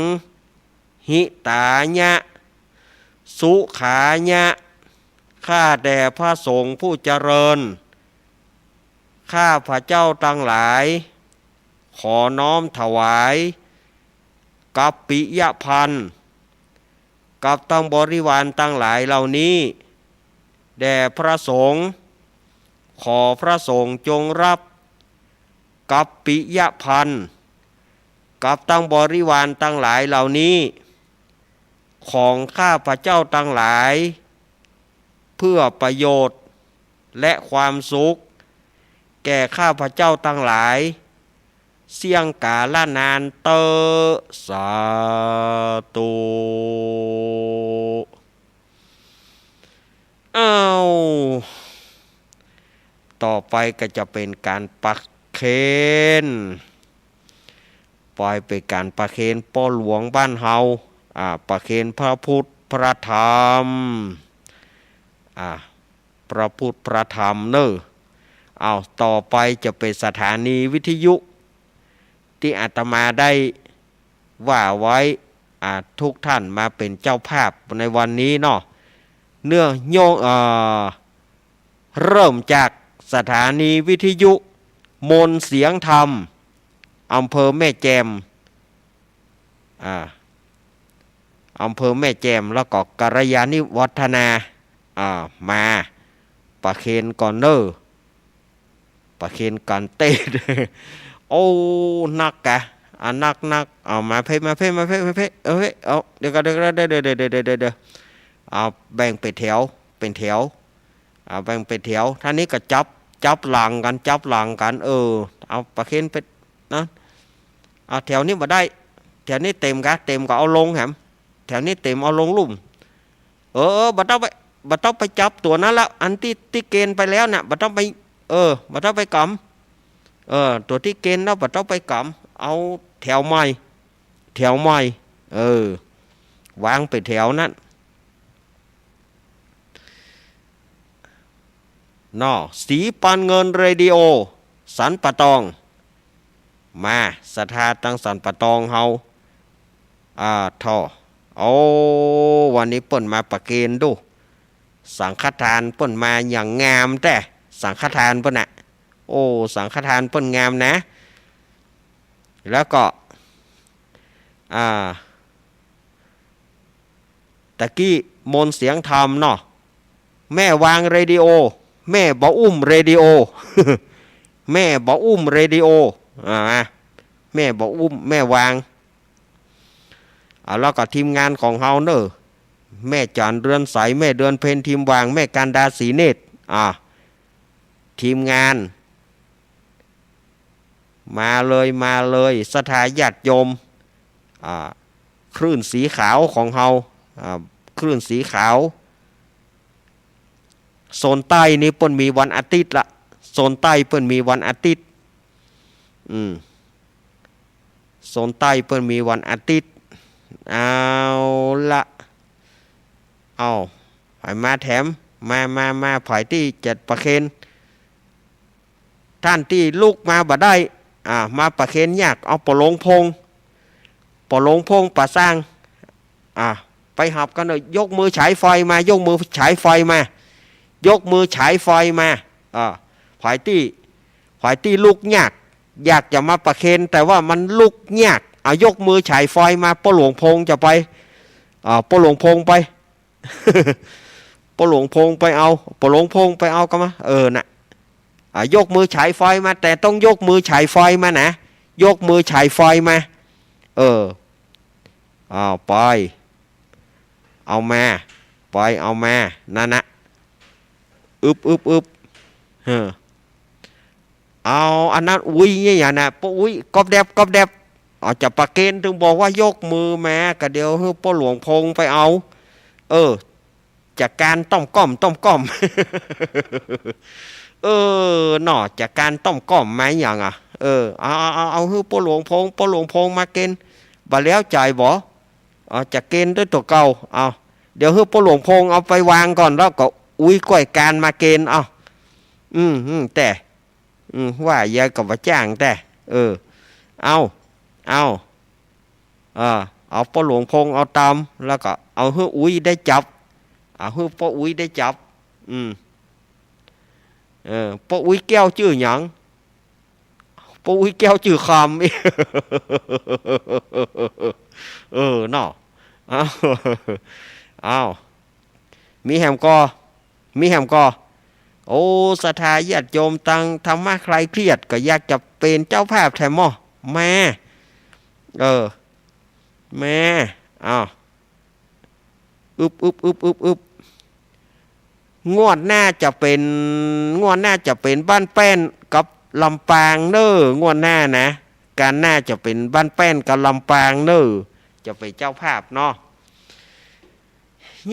หิตายะ สุขายะ ข้าแต่พระสงฆ์ผู้เจริญ ข้าพระเจ้าตังหลาย ขอน้อมถวาย กัปปิยะภัน กับตังบริวารตังหลายเหล่านี้ แด่พระสงฆ์ ขอพระสงฆ์จงรับ กัปปิยะภัน กับตังบริวารตังหลายเหล่านี้ ของข้าพระเจ้าตังหลาย เพื่อประโยชน์และความสุข แก่ข้าพระเจ้าตังหลาย เสี้ยงกาลนานเต๊อะ สาธุ ต่อไปก็จะเป๋นก๋านประเคน ไปเป๋นก๋านประเคนป้อหลวงบ้านเฮา อ่า ประเคนพระพุทธพระธรรม อ่า พระพุทธพระธรรมเน่อ อ้าว ต่อไปจะเป๋นสถานีวิทยุ ตี้อาตมาได้ว่าไว้ อ่า ทุกท่านมาเป๋นเจ้าภาพในวันนี้เนาะ เนื่องโยง เอ่อ เริ่มจากสถานีวิทยุมนต์เสียงธรรม อำเภอแม่แจ่ม อ่า อำเภอแม่แจ่ม แล้วก็กัลยาณิวัฒนา อ่า มาประเคนก่อนเน่อ ประเคนก๋านเตศน์ โอ้ นักกะ อ่า นัก นัก เอามาเพ่ มาเพ่ มาเพ่ มาเพ่ เออ เพ่ เอา เดี๋ยวก่อน เดี๋ยวก่อน เดี๋ยว เดี๋ยว เดี๋ยว เดี๋ยว เอา แบ่งเป๋นแถว เป๋นแถว เอา แบ่งเป๋นแถว ท่านนี้ก็จับ จับหลังกั๋น จับหลังกั๋น เออ เอาประเคนไปนะ เอา แถวนี้บ่ได้ แถวนี้เต๋มกะ เต๋มก็เอาลงแหม แถวนี้เต๋มเอาลงลุ่ม เออ เออ บ่ต้องไป บ่ต้องไปจับตั๋วนั้นละ อันตี้ ตี้เกณฑ์ไปแล้วน่ะ บ่ต้องไป เออ บ่ต้องไปกำ เออ ตั๋วตี้เกณฑ์แล้วบ่ต้องไปกำ เอาแถวใหม่ แถวใหม่ เออ วางไปแถวนั้น เนาะ ศรีปานเงินเรดิโอ สันป่าตอง มา ศรัทธาตังสันป่าตองเฮา อ่า ถ่อ โอ้ วันนี้เปิ้นมาประเคนดู สังฆทานเปิ้นมาอย่างงามแต๊ สังฆทานเปิ้นน่ะ โอ้ สังฆทานเปิ้นงามนะ แล้วก็ อ่า ตะกี้มนต์เสียงธรรมเนาะ แม่วางเรดิโอ แม่บ่อุ้มเรดิโอ แม่บ่อุ้มเรดิโอ อ่า แม่บ่อุ้ม แม่วาง อ่า แล้วก็ทีมงานของเฮาเน่อ แม่จันเรือนใส แม่เดือนเพ็ญ ทีมวาง แม่กันดา ศรีเนตร อ่า ทีมงาน มาเลย มาเลย ศรัทธาญาติโยม อ่า คลื่นสีขาวของเฮา อ่า คลื่นสีขาว โซนใต้นี่เปิ้นมีวันอาทิตย์ละ โซนใต้เปิ้นมีวันอาทิตย์ อืม โซนใต้เปิ้นมีวันอาทิตย์ เอาละ เอา ใผมาแถม มา มา มา ใผตี้จะประเคน ท่านตี้ลุกมาบ่ได้ อ่า มาประเคนยาก เอาป้อหลวงพงษ์ ป้อหลวงพงษ์ป่าซาง อ่า ไปหับกั๋นเน่อ ยกมือฉายไฟมา ยกมือฉายไฟมา ยกมือฉายไฟมา อ่า ใผตี้ ใผตี้ลุกยาก อยากจะมาประเคน แต่ว่ามันลุกยาก เอา ยกมือฉายไฟมา ป้อหลวงพงษ์จะไป อ่า ป้อหลวงพงษ์ไป ป้อหลวงพงษ์ไปเอา ป้อหลวงพงษ์ไปเอาก็มา เออ น่ะ อ่ะ ยกมือฉายไฟมา แต่ต้องยกมือฉายไฟมานะ ยกมือฉายไฟมา เออ เอาไป เอามา ไปเอามา นั่นนะ อึบ อึบ อึบ เออ เอาอันนั้นอุ๊ยเนี่ยอย่างน่ะ ป้ออุ๊ย ก๊อบแดบ ก๊อบแดบ เอา จะประเคน ตึงบอกว่ายกมือมา ก็เดี๋ยวหื้อป้อหลวงพงษ์ไปเอา เออ จะกานต้อมก้อม ต้อมก้อม เออ เนาะ จะกานต้อมก้อมมาอย่างอ่ะ เออ เอา เอา เอา เอาหื้อป้อหลวงพงษ์ ป้อหลวงพงษ์มาเคน บ่แล้วใจ๋บ่ เอา จะเคนด้วยตั๋วเก่า เอา เดี๋ยวหื้อป้อหลวงพงษ์เอาไปวางก่อน แล้วก็อุ๊ยก้อยกานมาเคน เอา อืม อืม แต่ อืม ว่าใหญ่ก็บ่จ้างแต่ เออ เอา เอา เออ เอาป้อหลวงพงษ์เอาตำ แล้วก็เอาหื้ออุ๊ยได้จับ เอาหื้อป้ออุ๊ยได้จับ อืม เออ ป้ออุ๊ยแก้วจื้อหยัง ป้ออุ๊ยแก้วจื้อคำ เออ เนาะ เอา เอา มีแหมก่อ มีแหมก่อ โอ้ ศรัทธาญาติโยมตังธรรมะคลายเครียด ก็อยากจะเป๋นเจ้าภาพแถมหม้อ มา เออ มา อ้าว อึบ อึบ อึบ อึบ อึบ งวดหน้าจะเป๋น งวดหน้าจะเป๋นบ้านแป้นกับลำปางเน่อ งวดหน้านะ ก๋านหน้าจะเป๋นบ้านแป้นกับลำปางเน่อ จะเป๋นเจ้าภาพเนาะ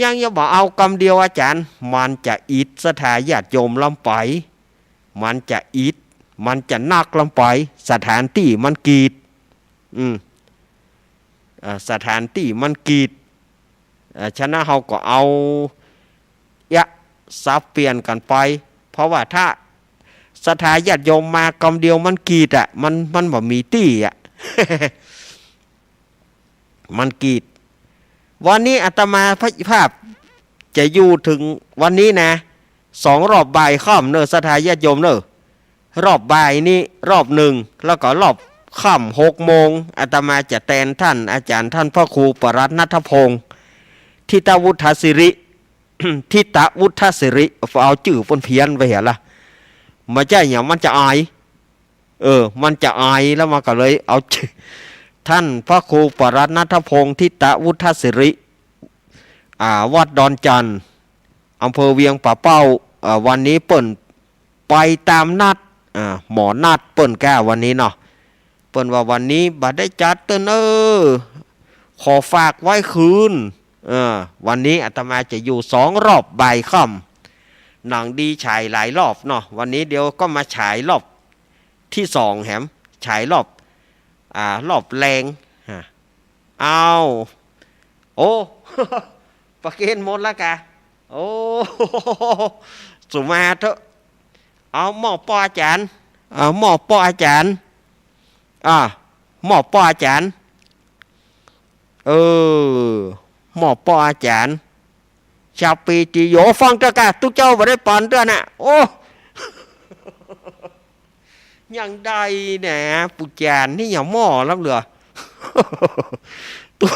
ยัง ยังบ่เอากำเดียวอาจ๋ารย์ มันจะอิดศรัทธาญาติโยมล้ำไป มันจะอิด มันจะหนักลงไป สถานตี้มันกีด อืม เอ่อ สถานตี้มันกีด เอ่อ ฉะนั้นเฮาก็เอา เอ๊ะ สับเปลี่ยนกั๋นไป เพราะว่าถ้าศรัทธาญาติโยมมากำเดียวมันกีดอะ มัน มันบ่มีตี้อะ มันกีด วันนี้อาตมาภาพจะอยู่เถิงวันนี้นะ สองรอบบ่ายค่ำเน่อ ศรัทธาญาติโยมเน่อ รอบบ่ายนี้รอบนึ่ง แล้วก็รอบค่ำหกโมง อาตมาจะแตนต้านอาจ๋ารย์ต้านพระครูปรัตน์ณัฐพงษ์ ทิตวุฒศิริ ทิตวุฒศิริ เอาจื้อเปิ้นเพี้ยนไปเหียละ บ่ใจ้หยัง มันจะอาย เออ มันจะอาย แล้วมันก็เลยเอาจื้อ ต้านพระครูปรัตน์ณัฐพงษ์ ทิตวุฒศิริ อ่า วัดดอนจั่น อำเภอเวียงป่าเป้า เอ่อ วันนี้เปิ้นไปต๋ามนัด อ่า หมอนัดเปิ้นก้าวันนี้เนาะ เปิ้นว่าวันนี้บ่ได้จัดเต๊อะเน่อ ขอฝากไว้คืน เออ วันนี้อาตมาจะอยู่สองรอบบ่ายค่ำ หนังดีฉายหลายรอบเนาะ วันนี้เดี๋ยวก็มาฉายรอบตี้สองแหม ฉายรอบ อ่า รอบแลง ฮะ อ้าว โอ้ ประเคนหมดละกา โอ้ สุมาเถอะ เอามอบป้ออาจ๋ารย์ เอามอบป้ออาจ๋ารย์ อ่า มอบป้ออาจ๋ารย์ เออ มอบป้ออาจ๋ารย์ ชาวปีติโย ฟังเต๊อะกา ตุ๊เจ้าบ่ได้ปอนเตื้อน่ะ โอ้ ยังได้แหน ปู่จ๋ารย์นี่ยังหม้อล้ำเหลือ ตุ๊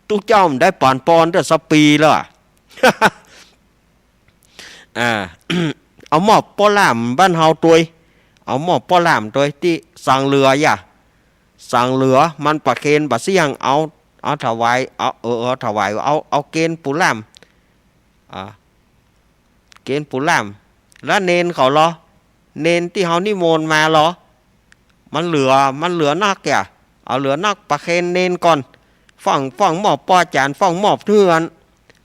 ตุ๊เจ้ามันได้ปอนปอนเตื้อสักปีแล้วอะ อ่า เอามอบป้อล่ามบ้านเฮาตวย เอามอบป้อล่ามตวยตี้สังเหลืออย่า สังเหลือมันประเคนบ่เสี้ยง เอา เอาถวาย เอา เออ เอาถวาย เอา เอาเกณฑ์ปู่ล่าม อ่า เกณฑ์ปู่ล่าม แล้วเณรเขาลอ เณรตี้เฮานิมนต์มาลอ มันเหลือ มันเหลือนักอย่า เอาเหลือนักประเคนเณรก่อน ฟั่ง ฟั่งมอบป้ออาจ๋ารย์ ฟั่งมอบเถื่อน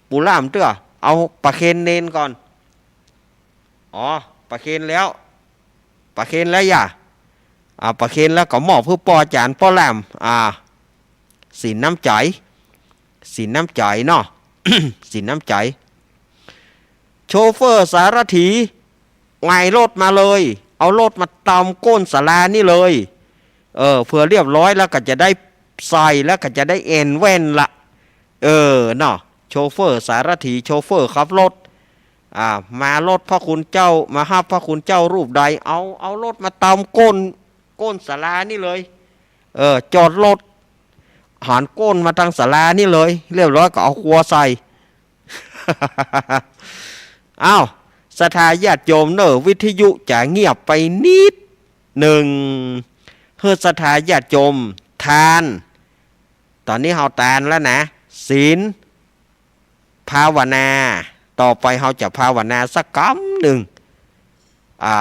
ปู่ล่ามเตื้อ เอาประเคนเณรก่อน อ๋อ ประเคนแล้ว ประเคนแล้วอย่า อ่า ประเคนแล้วก็มอบหื้อป้ออาจ๋ารย์ป้อล่าม อ่า สินน้ำใจ๋ สินน้ำใจ๋เนาะ สินน้ำใจ๋ โชเฟอร์สารถี หงายรถมาเลย เอารถมาตำก้นศาลานี่เลย เออ เผื่อเรียบร้อยแล้วก็จะได้ใส่ แล้วก็จะได้แอ่นแว่นละ เออ เนาะ โชเฟอร์สารถี โชเฟอร์ขับรถ อ่า มารถพระคุณเจ้า มาฮับพระคุณเจ้ารูปใด เอา เอารถมาตำก้น ก้นศาลานี่เลย เออ จอดรถ หันก้นมาตางศาลานี่เลย เรียบร้อยก็เอาครัวใส่ อ้าว ศรัทธาญาติโยมเน่อ วิทยุจะเงียบไปนิดหนึ่ง หื้อศรัทธาญาติโยมทาน ต๋อนนี้เฮาตานแล้วนะ ศีล ภาวนา ต่อไปเฮาจะภาวนาสักกำนึ่ง อ่า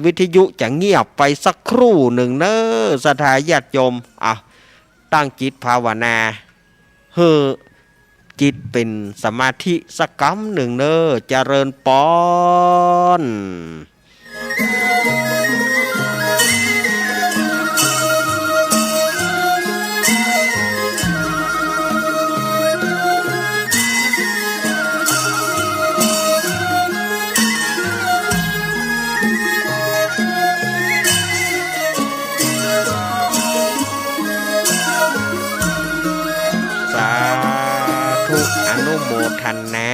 วิทยุจะเงียบไปสักครู่นึ่งเน่อ ศรัทธาญาติโยม อ่ะ ตั้งจิตภาวนา หื้อจิตเป๋นสมาธิสักกำนึ่งเน่อ เจริญปอน สาธุ อนุโมทนา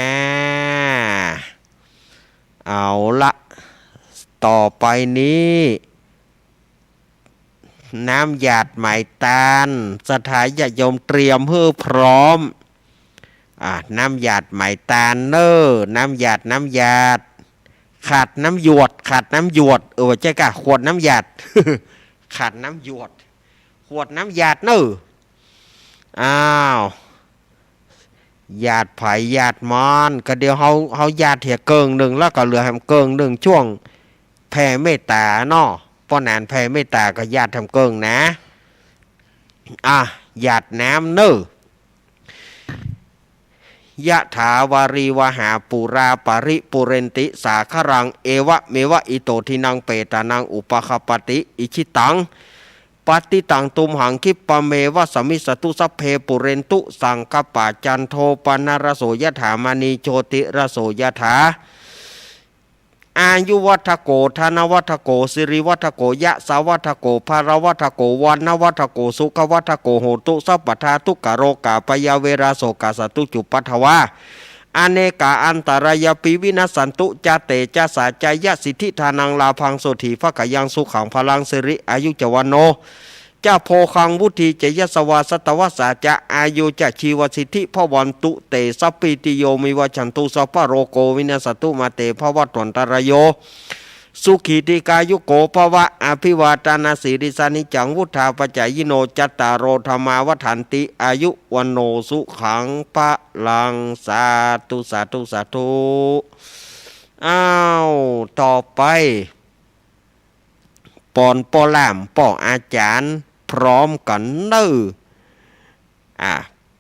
เอาละ ต่อไปนี้ น้ำหยาดไหมตาน ศรัทธาญาติโยมเตรียมหื้อพร้อม อ่า น้ำหยาดไหมตานเน่อ น้ำหยาด น้ำหยาด ขาดน้ำหยวด ขาดน้ำหยวด เออ ใจ้ก่ะ ขวดน้ำหยาด ขาดน้ำหยวด ขวดน้ำหยาดเน่อ อ้าว หยาดใผหยาดมัน ก็เดี๋ยวเฮา เฮาหยาดเหียเกิ่งนึ่ง แล้วก็เหลือแหมเกิ่งนึ่ง จ้วงแผ่เมตต๋าเนาะ ป้อหนานแผ่เมตต๋าก็หยาดแหมเกิ่งนะ อ่ะ หยาดน้ำเน่อ ยะถาวาริวหาปูรา ปะริปูเรนติสาคะรัง เอวะเมวะอิโต ทินัง เปตานัง อุปะคะปปะติ อิชิตัง ปัตติตัง ตุมหัง คิปปะเมวะ สะมิชฌะตุ สัพเพ ปูเรนตุ สังกะปา จันโท ปะนะระโส ยะถา มะณี โชติระโส ยะถา อายุวัฑฒโก ธนวัฑฒโก สิริวัฑฒโก ยะสะวัฑฒโก พะละวัฑฒโก วะนะวัฑฒโก สุขะวัฑฒโก โหตุ สัพพะทา ทุกขะโรกะ พยะเวทะ โศกะ สัตตุ จุปปัททะวา อเนกะ อันตะรายาปิ วินัสสันตุ จะ เตจะสะ จะยะสิทธิ ทานัง ลาภัง โสฏฐี ภะคะยัง สุขัง พะลัง สิริ อายุจะ วัณโณ จะ โภคัง วุฑฒี จะ ยะสะวา สะตะวัสสะ จะ อายุจะ ชีวสิทธิ ภะวันตุ เต สัพพีติโย วิวัชชันตุ สัพพะโรโก วินัสสันตุ มา เต ภะวัตวันตะราโย สุขี ทีฆายุโก ภะวะ อภิวาทะนะสีลิสสะ นิจจัง วุฑฒาปะจายิโน จัตตาโร ธัมมา วัฑฒันติ อายุ วัณโณ สุขัง พะลัง สาธุ สาธุ สาธุ อ้าว ต่อไป ปอนป้อล่ามป้ออาจ๋ารย์พร้อมกั๋นเน่อ อ่า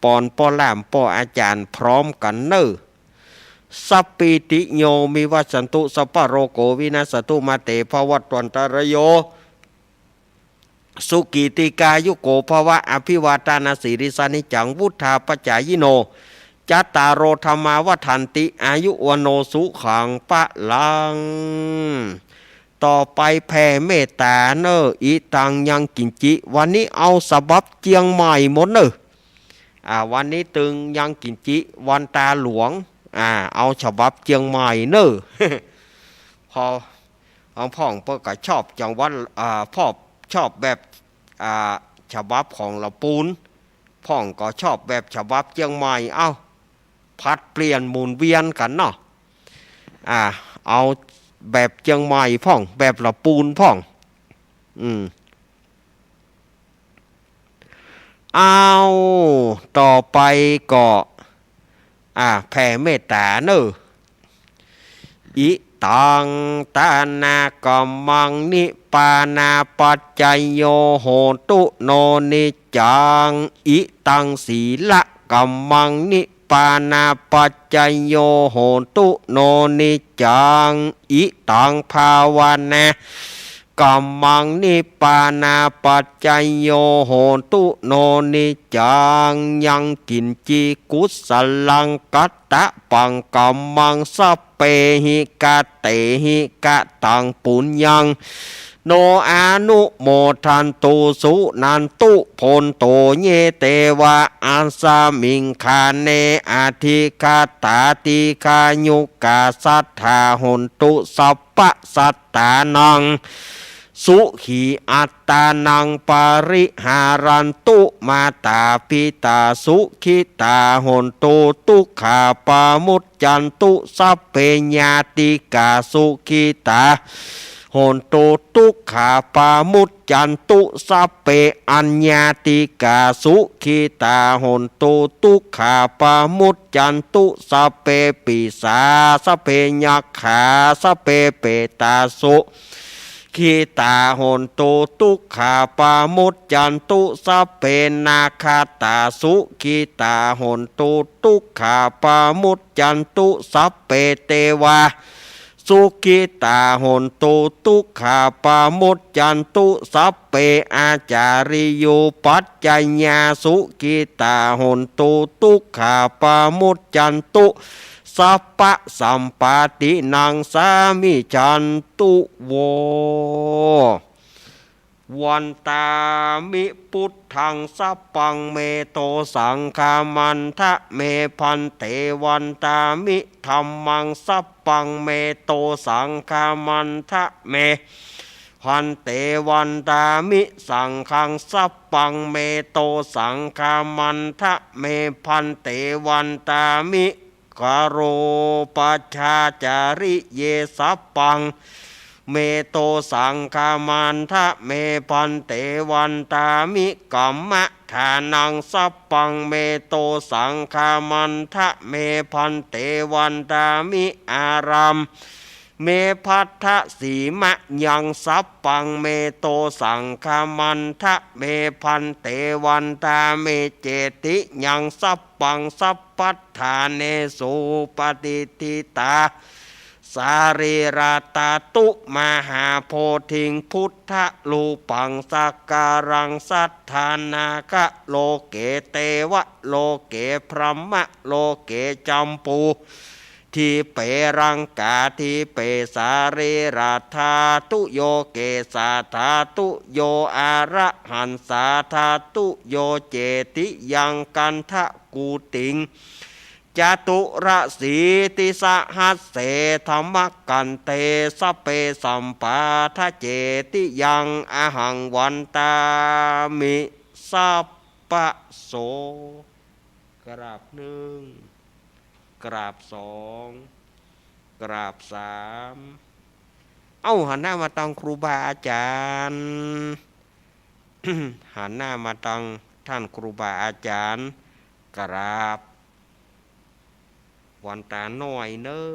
ปอนป้อล่ามป้ออาจ๋ารย์พร้อมกั๋นเน่อ สัพพีติโย วิวัชชันตุ สัพพะโรโก วินัสสันตุ มา เต ภะวัตวันตะราโย สุขี ทีฆายุโก ภะวะ อภิวาทะนะสีลิสสะ นิจจัง วุฑฒาปะจายิโน จัตตาโร ธัมมา วัฑฒันติ อายุ วัณโณ สุขัง พะลัง ต่อไปแผ่เมตต๋าเน่อ อิตัง ยังกิญจิ วันนี้เอาฉบับเจียงใหม่หมดเน่อ อ่า วันนี้ตึงยังกิญจิ วันต๋าหลวง อ่า เอาฉบับเจียงใหม่เน่อ พอ ของพ่องเปิ้นก็ชอบจังหวัด อ่า ชอบ ชอบแบบ อ่า ฉบับของละปูน พ่องก็ชอบแบบฉบับเจียงใหม่ เอ้า ผลัดเปลี่ยนหมุนเวียนกั๋นเนาะ อ่า เอาแบบเจียงใหม่พ่อง แบบละปูนพ่อง อืม อ้าว ต่อไปก็ อ่า แผ่เมตต๋าเน่อ อิตัง ทานะกัมมัง นิพพานะปัจจโย โหตุ โน นิจจัง อิตัง สีละกัมมัง นิพพานะปัจจโย โหตุ โน นิจจัง อิตัง ภาวนา กัมมัง นิพพานะปัจจโย โหตุ โน นิจจัง ยังกิญจิ กุสลัง กัตตะปัง กัมมัง สัพเพหิ กะเตหิ กะตัง ปุญญัง โน อนุโมทันตุ สุนันตุ โภนโต เย เตวะ อัสมิง คาเน อธิคาตา ทีฆายุกา สัตถา โหนตุ สัพพะสัตตานัง สุขี อัตตานัง ปะริหารันตุ มาตาปิตา สุขิตา โหนตุ ทุกขา ปะมุจจันตุ สัพเพ ญาติกา สุขิตา โหนตุ ทุกขา ปะมุจจันตุ สัพเพ อัญญาติกา สุขิตา โหนตุ ทุกขา ปะมุจจันตุ สัพเพ ปิสา สัพเพ ยักขา สัพเพ เปตา สุ ขิตา โหนตุ ทุกขา ปะมุจจันตุ สัพเพ นาคาตา สุขิตา โหนตุ ทุกขา ปะมุจจันตุ สัพเพ เตวา สุขิตา โหนตุ ทุกขา ปะมุจจันตุ สัพเพ อาจาริยูปัจจยา สุขิตา โหนตุ ทุกขา ปะมุจจันตุ สัพพะสัมปาตินัง สามิจฉันตุ โว วันตามิ พุทธัง สัพพัง เม โต สังฆามันทะ เม ภันเต วันตามิ ธัมมัง สัพพัง เม โต สังฆามันทะ เม ภันเต วันตามิ สังฆัง สัพพัง เม โต สังฆามันทะ เม ภันเต วันตามิ กะโรปะชาจาริ เย สัพพัง เม โต สังฆามันทะ เม ภันเต วันตามิ กัมมะทานัง สัพพัง เม โต สังฆามันทะ เม ภันเต วันตามิ อารัม me bhaddasīmayaṃ sabbaṃ, me tosaṃ khamantha me bhante, vandāmi cetiyaṃ sabbaṃ, sabbaṭṭhānesu patiṭṭhitā sarīrā. Ṭhātu mahābodhiṃ buddharūpaṃ sakalaṃ sadā, nāgaloke devaloke brahmaloke jambūdīpe laṅkādīpe sarīrā. Ṭhātuyo kesā ṭhātuyo arahaṃ sā, ṭhātuyo cetiyaṃ gandhagutiṃ caturāsītisahasсе dhammakkhandhe, sabbe sambādhacetiyaṃ ahaṃ vandāmi sabbaso. กราบหนึ่ง กราบสอง กราบสาม เอ้า หันหน้ามาตังครูบาอาจ๋ารย์ หันหน้ามาตังท่านครูบาอาจ๋ารย์ กราบ หวันต๋าหน้อยเน่อ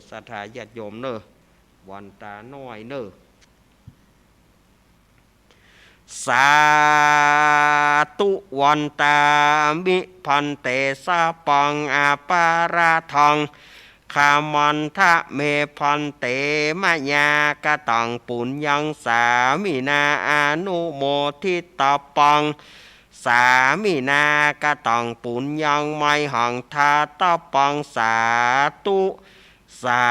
ศรัทธาญาติโยมเน่อ หวันต๋าหน้อยเน่อ สาธุ วันตามิ ภันเต สัพพัง อปาราธัง ขมันทะ เม ภันเต มะยา กะตัง ปุญญัง สามินา อนุโมทิตาปัง สามินา กะตัง ปุญญัง มหัง ทาตาปัง สาธุ สา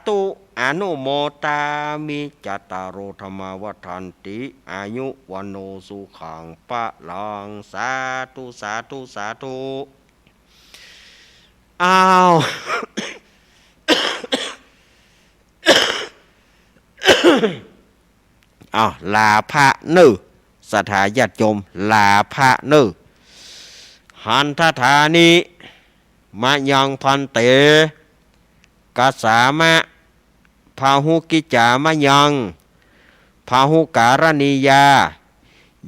ธุ อนุโมทามิ จัตตาโร ธัมมา วัฑฒันติ อายุ วัณโณ สุขัง พลัง สาธุ สาธุ สาธุ อ้าว อ้าว ลาพระเน่อ ศรัทธาญาติโยม ลาพระเน่อ หันทถานิ มะยัง ภันเต กัสสามะ พาหุกิจจามะยัง พาหุการณียา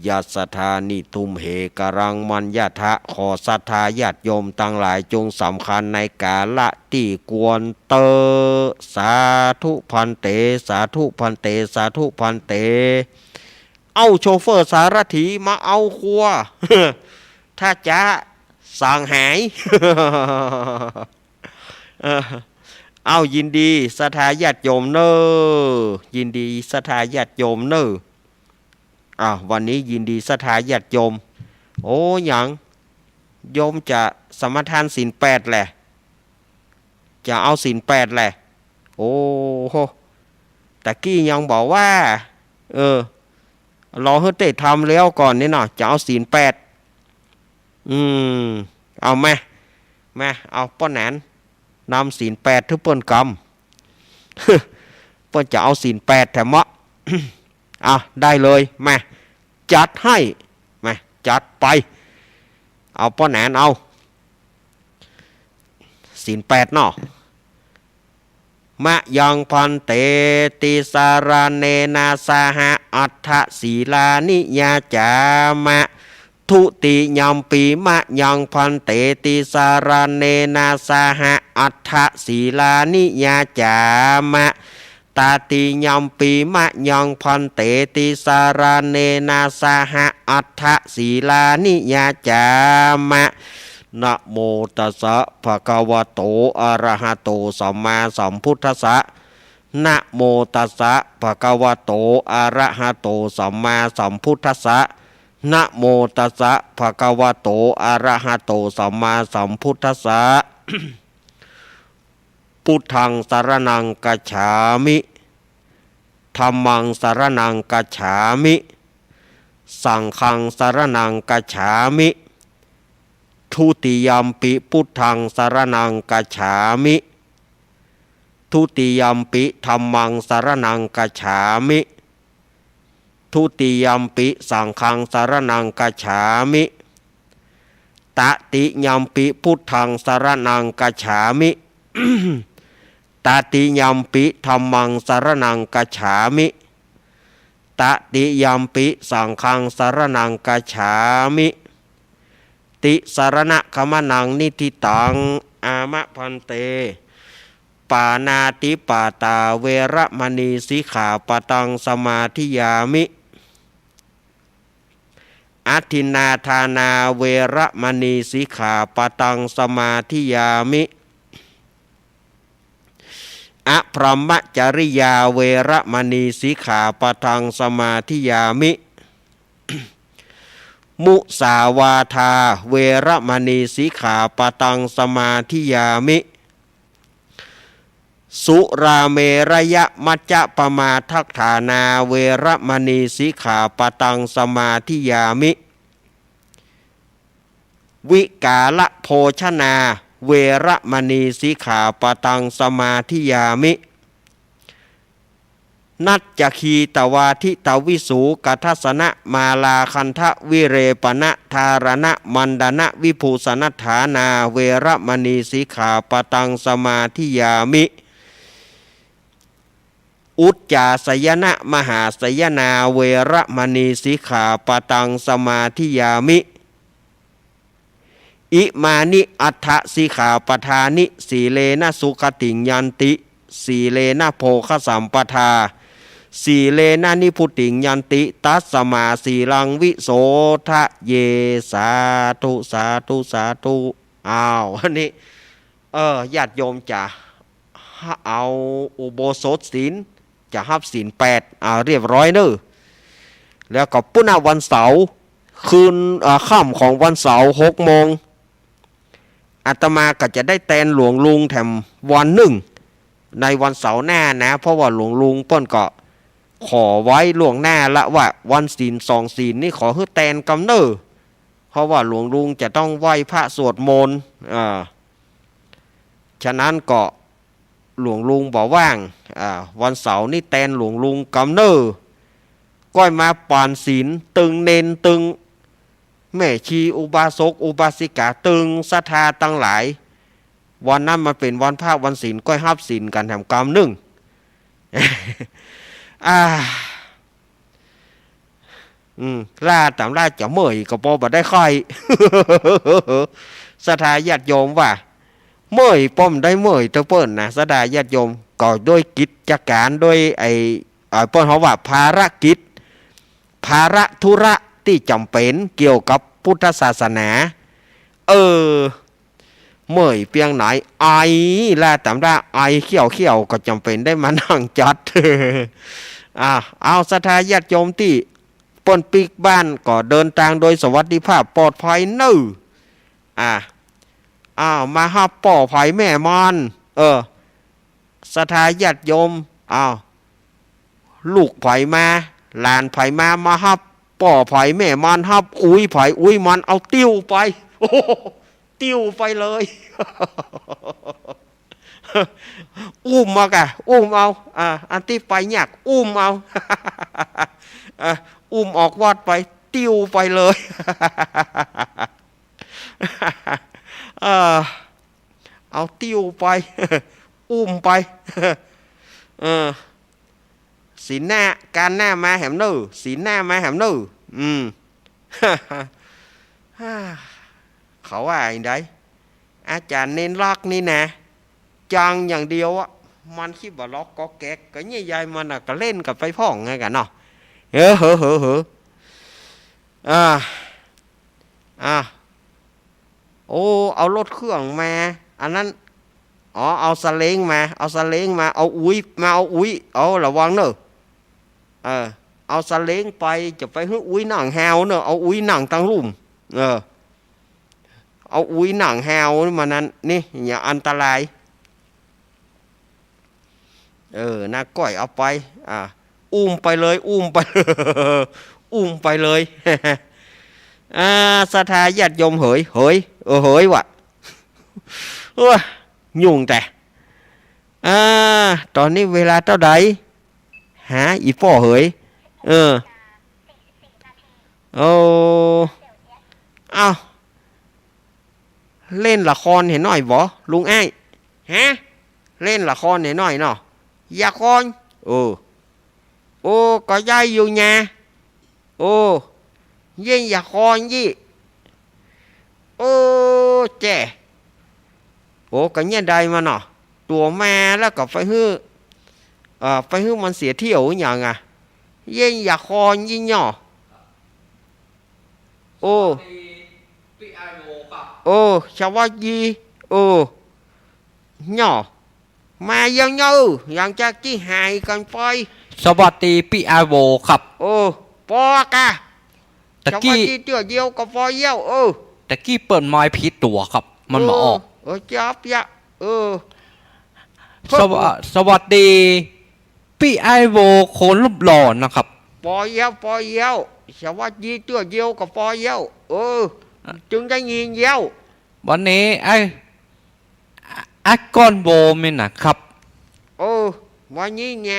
ยัสสะทานิ ทุมเห กะรัง มัญญะทะ ขอศรัทธาญาติโยมตังหลายจงสำคัญในกาละตี้ควรเต๊อะ สาธุ ภันเต สาธุ ภันเต สาธุ ภันเต เอ้า โชเฟอร์สารถี มาเอาครัว ถ้าจะสั่งหาย เออ เอ้า ยินดีศรัทธาญาติโยมเน่อ ยินดีศรัทธาญาติโยมเน่อ อ้าว วันนี้ยินดีศรัทธาญาติโยม โอ้ หยัง โยมจะสมาทานศีลแปดแหละ จะเอาศีลแปดแหละ โอ้โห ตะกี้ยังบอกว่า เออ รอหื้อเต๊ทำแล้วก่อนนี่เนาะ จะเอาศีลแปด อืม เอามา มา เอาป้อแหนน นำศีลแปดหื้อเปิ้นกำ เปิ้นจะเอาศีลแปดแถมเมาะ เอา ได้เลย มา จัดให้ มา จัดไป เอาป้อแหนน เอา ศีลแปดเนาะ มะยัง ภันเต ติสะระเณนะ สะหะ อัตถะสีลานิ ยาจามะ ทุติยัมปิ มะยัง ภันเต ติสะระเณนะ สะหะ อัตถะสีลานิ ยาจามะ ตติยัมปิ มะยัง ภันเต ติสะระเณนะ สะหะ อัตถะสีลานิ ยาจามะ นะโมตัสสะ ภะคะวะโต อะระหะโต สัมมาสัมพุทธัสสะ นะโมตัสสะ ภะคะวะโต อะระหะโต สัมมาสัมพุทธัสสะ นะโมตัสสะ ภะคะวะโต อะระหะโต สัมมาสัมพุทธัสสะ พุทธัง สะระณัง กัจฉามิ ธัมมัง สะระณัง กัจฉามิ สังฆัง สะระณัง กัจฉามิ ทุติยัมปิ พุทธัง สะระณัง กัจฉามิ ทุติยัมปิ ธัมมัง สะระณัง กัจฉามิ ทุติยัมปิ สังฆัง สะระณัง กัจฉามิ ตติยัมปิ พุทธัง สะระณัง กัจฉามิ ตติยัมปิ ธัมมัง สะระณัง กัจฉามิ ตติยัมปิ สังฆัง สะระณัง กัจฉามิ ติสะระณะขะมะนัง นิฏฐิตัง อามะ ภันเต ปาณาติปาตาเวระมณีสิกขาปะตังสมาธิยามิ อทินนาทานาเวระมณีสิกขาปะตังสมาธิยามิ อพรหมจริยาเวระมณีสิกขาปะตังสมาธิยามิ มุสาวาทาเวระมณีสิกขาปะตังสมาธิยามิ สุราเมรยมัจจปมาทัฏฐานาเวระมณีสิกขาปะตังสมาธิยามิ วิกาลโภชนาเวระมณีสิกขาปะตังสมาธิยามิ นัจจคีตวาทิตวิสูกทัสสนมาลาคันธวิเรปณธารณมันดนวิภูสนัฏฐานาเวระมณีสิกขาปะตังสมาธิยามิ อุจจาสยนมหาสยนาเวระมณีสิกขาปะตังสมาธิยามิ อิมานิอัฏฐสิกขาปะทานิ สีเลนะสุขติงยันติ สีเลนะโภคสัมปทา สีเลนะนิพพุติงยันติ ตัสมาสีลังวิโสทะเย สาธุ สาธุ สาธุ อ้าว อันนี้ เออ ญาติโยมจะเอาอุโบสถศีล จะฮับศีลแปด อ่า เรียบร้อยเน้อ แล้วก็ปุณณวันเสาร์ คืน อ่า ค่ำของวันเสาร์ หกโมง อาตมาก็จะได้แตนหลวงลุงแถมวันนึ่ง ในวันเสาร์หน้านะ เพราะว่าหลวงลุงเปิ้นก็ขอไว้ล่วงหน้าละว่าวันศีลสองศีลนี่ขอหื้อแตนกำเน้อ เพราะว่าหลวงลุงจะต้องไหว้พระสวดมนต์ อ่า ฉะนั้นก็หลวงลุงบ่ว่าง อ่า วันเสาร์นี่แตนหลวงลุงกำเน้อ ก้อยมาปานศีลตึงเณรตึงแม่ชีอุบาสกอุบาสิกาตึงศรัทธาตังหลาย วันนั้นมันเป๋นวันพระวันศีล ก้อยฮับศีลกั๋นแถมกำนึ่ง อ่า อืม ลาต๋ามลาจะเมื่อยก็ปอบ่ได้ค่อย ศรัทธาญาติโยมว่า เมื่อยปอบ่ได้เมื่อยเต้อเปิ้นนะ ศรัทธาญาติโยม ก็ด้วยกิจก๋าน ด้วยไอ้ เอ่อ เปิ้นเฮาว่าภารกิจ ภาระธุระตี้จ๋ำเป๋นเกี่ยวกับพุทธศาสนา เออ เมื่อยเปียงไหน ไอ ลาต๋ามลาไอเขี้ยวๆ ก็จ๋ำเป๋นได้มานั่งจัด อ่า เอาศรัทธาญาติโยมตี้เปิ้นปิ๊กบ้านก็เดินตางโดยสวัสดิภาพปลอดภัยเน้อ อ่า อ้าว มาฮับป้อไผแม่มาน เออ ศรัทธาญาติโยม อ้าว ลูกไผมา หลานไผมา มาฮับป้อไผแม่มาน ฮับอุ๊ยไผอุ๊ยมาน เอาติ้วไป โอ้โห ติ้วไปเลย อุ้มเอาก่ะ อุ้มเอา อ่า อันตี้ไปยาก อุ้มเอา อ่า อุ้มออกวัดไป ติ้วไปเลย เออ เอาติ้วไป อุ้มไป เออ ศีลหน้า ก๋านหน้ามาแหมเน้อ ศีลหน้ามาแหมเน้อ อืม เขาว่าอันใด อาจ๋ารย์เณรลักษณ์นี่นะ จังอย่างเดียวอะ มันคิดว่าล็อกก๊อกแก๊ก ก็เยียะยายมันน่ะ ก็เล่นกั๋นไปพ่องไงกั๋นเนาะ เออ เหอะ เหอะ เหอะ อ่า อ่า โอ้ เอารถเครื่องมา อันนั้น อ๋อ เอาสะเลงมา เอาสะเลงมา เอาอุ๊ยมา เอาอุ๊ย เอา ระวังเน้อ เออ เอาสะเลงไป จะไปหื้ออุ๊ยนั่งแฮวเน้อ เอาอุ๊ยนั่งตังลุ่ม เออ เอาอุ๊ยนั่งแฮวมานั้น นี่ อย่าอันตราย เออ นะ ก้อยเอาไป อ่า อุ้มไปเลย อุ้มไป อุ้มไปเลย อ่า ศรัทธาญาติโยมเหย เหย เออ เหยวะ โอ้ย ยุ่งแต่ อ่า ต๋อนนี้เวลาเต้าใด หา อี่ป้อเหย เออ โอ้ เอ้า เล่นละครเหียหน้อยบ่ ลุงอ้าย ฮะ เล่นละครเหียหน้อยเนาะ ละคร เออ โอ้ ก็ใหญ่อยู่แน่ โอ้ เล่นละครยี่ โอ้ แจ้ โอ้ ก็เยียะใดมาเนาะ ตั๋วมาแล้วก็ไปหื้อ เอ่อ ไปหื้อมันเสียเที่ยวอะหยังอะ เย้ย อย่าคอนยิ่งหน่อ โอ้ โอ้ สวัสดี โอ้ หน่อ มายังเน่อ หลังจากตี้หายกั๋นไป สวัสดีปี้อ้ายโวครับ โอ้ ปอกะ ตะกี้ สวัสดีเตื้อเดียวก็ปอเย้า เออ ตะกี้เปิ้นไม้ผิดตั๋วครับ มันบ่ออก เออ เออ จับยะ เออ สวะ สวัสดี ปี้อ้ายโวคนรูปหล่อนะครับ ปอเย้า ปอเย้า สวัสดีเตื้อเดียวก็ปอเย้า เออ อ่ะ จึงได้ยินเย้า วันนี้ไอ้ ไอ้ก้อนโวมีนะครับ เออ วันนี้ไง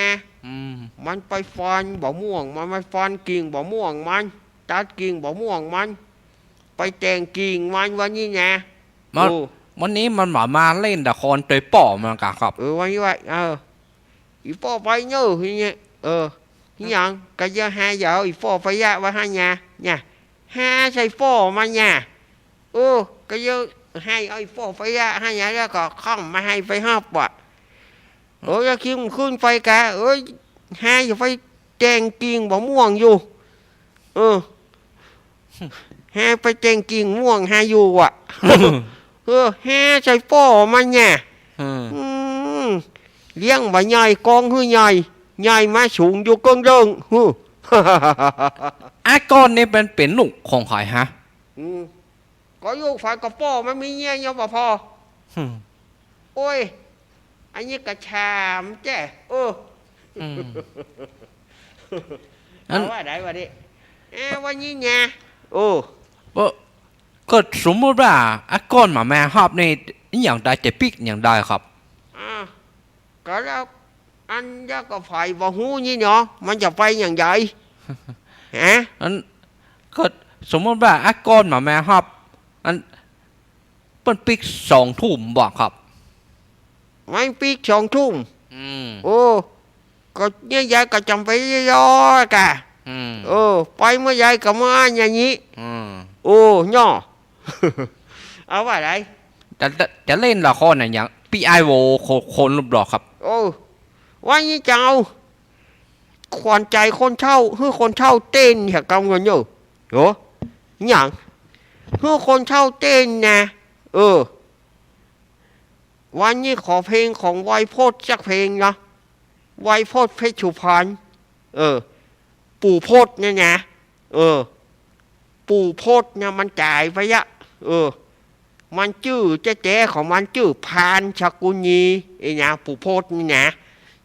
อืม มันไปฟันบ่าม่วง มันไปฟันกิ่งบ่าม่วงมัน ตัดกิ่งบ่าม่วงมัน ไปแต่งกิ่งมันวันนี้ไง มัน โอ้ วันนี้มันบ่ามาเล่นตะคอนตวยป้อมันกะครับ เออ วันนี้ว่า เออ อี่ป้อไปเน่อ ทีนี้ เออ อะหยัง กะเยียะหาเยียะอี่ป้อไปยะว่าหั้นไง เนี่ย หาใส่ป้อมันไง เออ กะเยียะหื้อเอาอี่ป้อไปยะหั้นไง แล้วก็ค่ำมาหื้อไปฮับว่ะ เออ แล้วคิมขึ้นไปกะ เออ หาอย่าไปแต่งกิ่งบ่าม่วงอยู่ เออ หาไปแต่งกิ่งม่วงหาอยู่อ่ะ เออ หาใส่ป้อมันไง อืม อืม เลี้ยงบ่าใหญ่ กองหื้อใหญ่ ใหญ่มาสูงอยู่เกิ้งเดิ้ง หื้อ ไอ้ก้อนนี้มันเป๋นลูกของใผฮะ อืม ก็ลูกใผก็ป้อมันมีเยียะยังบ่พอ อืม โอ้ย อันนี้กะฉ่ำแจ้ เออ อืม อัน เอาว่าไดวันนี้ เอ้ วันนี้ไง โอ้ ก็ ก็สมมุติว่าไอ้ก้อนบ่ามาฮับนี่ อะหยังใดจะปิ๊กอะหยังใดครับ อ่า ก็แล้ว อันเยียะก็ใผบ่ฮู้นี่เนาะ มันจะไปอย่างใด ฮะ อัน ก็สมมุติว่าไอ้ก้อนบ่ามาฮับ อัน เปิ้นปิ๊กสองทุ่มบ่ครับ มันปิ๊กสองทุ่ม อืม โอ้ ก็เนี่ยยายก็จ๋ำไปเยียะๆ กะ อืม เออ ไปเมื่อใดก็มาอย่างนี้ อืม โอ้ เนาะ เอาว่าได จะ จะ จะเล่นละครอะหยัง ปี้อ้ายโวคน คนรูปหล่อครับ โอ้ วันนี้จะเอา ขวัญใจคนเฒ่า หื้อคนเฒ่าเต้นเหียกำเงินเยอะ โห หยัง หื้อคนเฒ่าเต้นนะ เออ วันนี้ขอเพลงของไวโพจน์สักเพลงนะ ไวโพจน์เพชรสุพรรณ เออ ปู่พจน์เนี่ยนะ เออ ปู่พจน์เนี่ยมันต๋ายไปอะ เออ มันจื้อแต๊ๆ ของมันจื้อพานสกุลนีไอ้นะ ปู่พจน์นี่นะ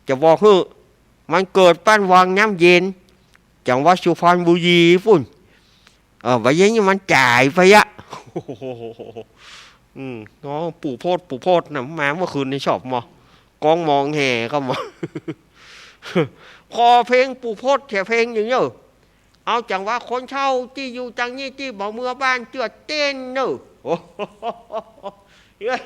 จะบอกหื้อ มันเกิดบ้านวังน้ำเย็น จังหวัดสุพรรณบุรีปุ้น เออ บัดนี้มันต๋ายไปอะ อืม น้องปู่พจน์ ปู่พจน์น่ะ มาเมื่อคืนนี้ชอบมอ กองมองแห่เข้ามา ขอเพลงปู่พจน์แถวเพลงหนึ่งเนอะ เอาจังหวะคนเฒ่าตี้อยู่ตังนี้ตี้บ่เมือบ้านเตื้อเต้นเนอะ โอ้โห เอ้ย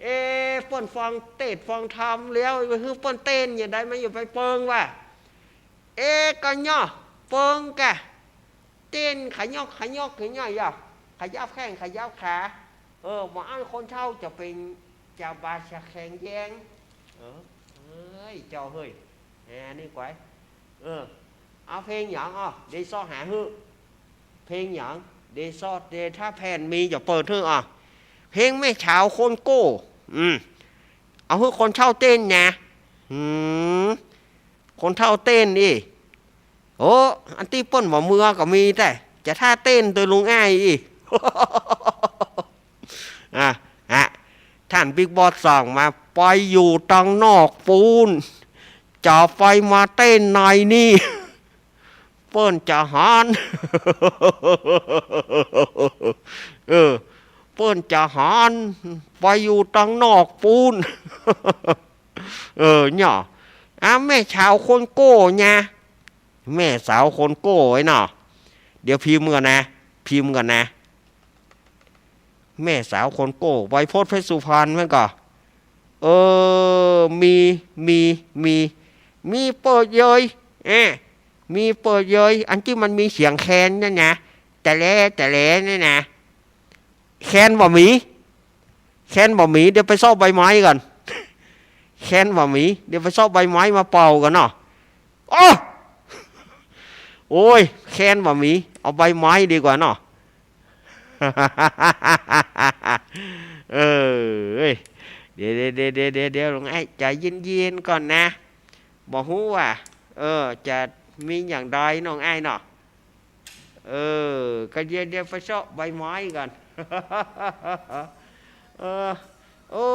เอ๊ะ เปิ้นฟังเตศน์ฟังธรรมแล้ว หื้อเปิ้นเต้นอย่างใด มันอย่าไปเปิงว่ะ เอ๊ะ ก็เนาะ เปิงกะ เต้นขยอกขยอกอย่างเงี้ย ขยับแข้งขยับขา เออ บ่อั้นคนเฒ่าจะเป๋น จะบาดจะแข็งแยง เออ เฮ้ย เจ้าเฮ้ย แหม นี่ก๋วย เออ เอาเพลงหยังอ่ะ เดซอหาหื้อ เพลงหยัง เดซอ เด ถ้าแผ่นมีจะเปิดหื้ออ่ะ เพลงแม่สาวคนโก้ อืม เอาหื้อคนเฒ่าเต้นนะ อืม คนเฒ่าเต้นอี้ โอ้ อันตี้เปิ้นบ่เมือก็มีแต๊ จะถ้าเต้นตวยลุงอ้ายอี้ อ่ะ อ่ะ ท่านบิ๊กบอสสั่งมา ไปอยู่ตังนอกปู๊น จะไปมาเต้นในนี่ เปิ้นจะหาน เออ เปิ้นจะหาน ไปอยู่ตังนอกปู๊น เออ เนี่ย อ่ะ แม่สาวคนโก้เนี่ย แม่สาวคนโก้ไอ้เนาะ เดี๋ยวพิมพ์ก่อนนะ พิมพ์ก่อนนะ แม่สาวคนโก้ ไวโพจน์เพชรสุพรรณมันก็ เออ มี มี มี มีเปิดเยย เอ๊ะ มีเปิดเยย อันตี้มันมีเสียงแคนเนี่ยนะ แต่แล แต่แลเนี่ยนะ แคนบ่มี แคนบ่มี เดี๋ยวไปซอกใบไม้ก่อน แคนบ่มี เดี๋ยวไปเซาะใบไม้มาเป่าก่อนเนาะ โอ้ โอ้ย แคนบ่มี เอาใบไม้ดีกว่าเนาะ เออ เอ้ย เดี๋ยว เดี๋ยว เดี๋ยว เดี๋ยว เดี๋ยว ลุงไอ้ ใจเย็นๆ ก่อนนะ บ่ฮู้ว่า เออ จะมีอย่างใดน้องไอ้เนาะ เออ ก็เดี๋ยว เดี๋ยวไปเซาะใบไม้ก่อน เออ โอ้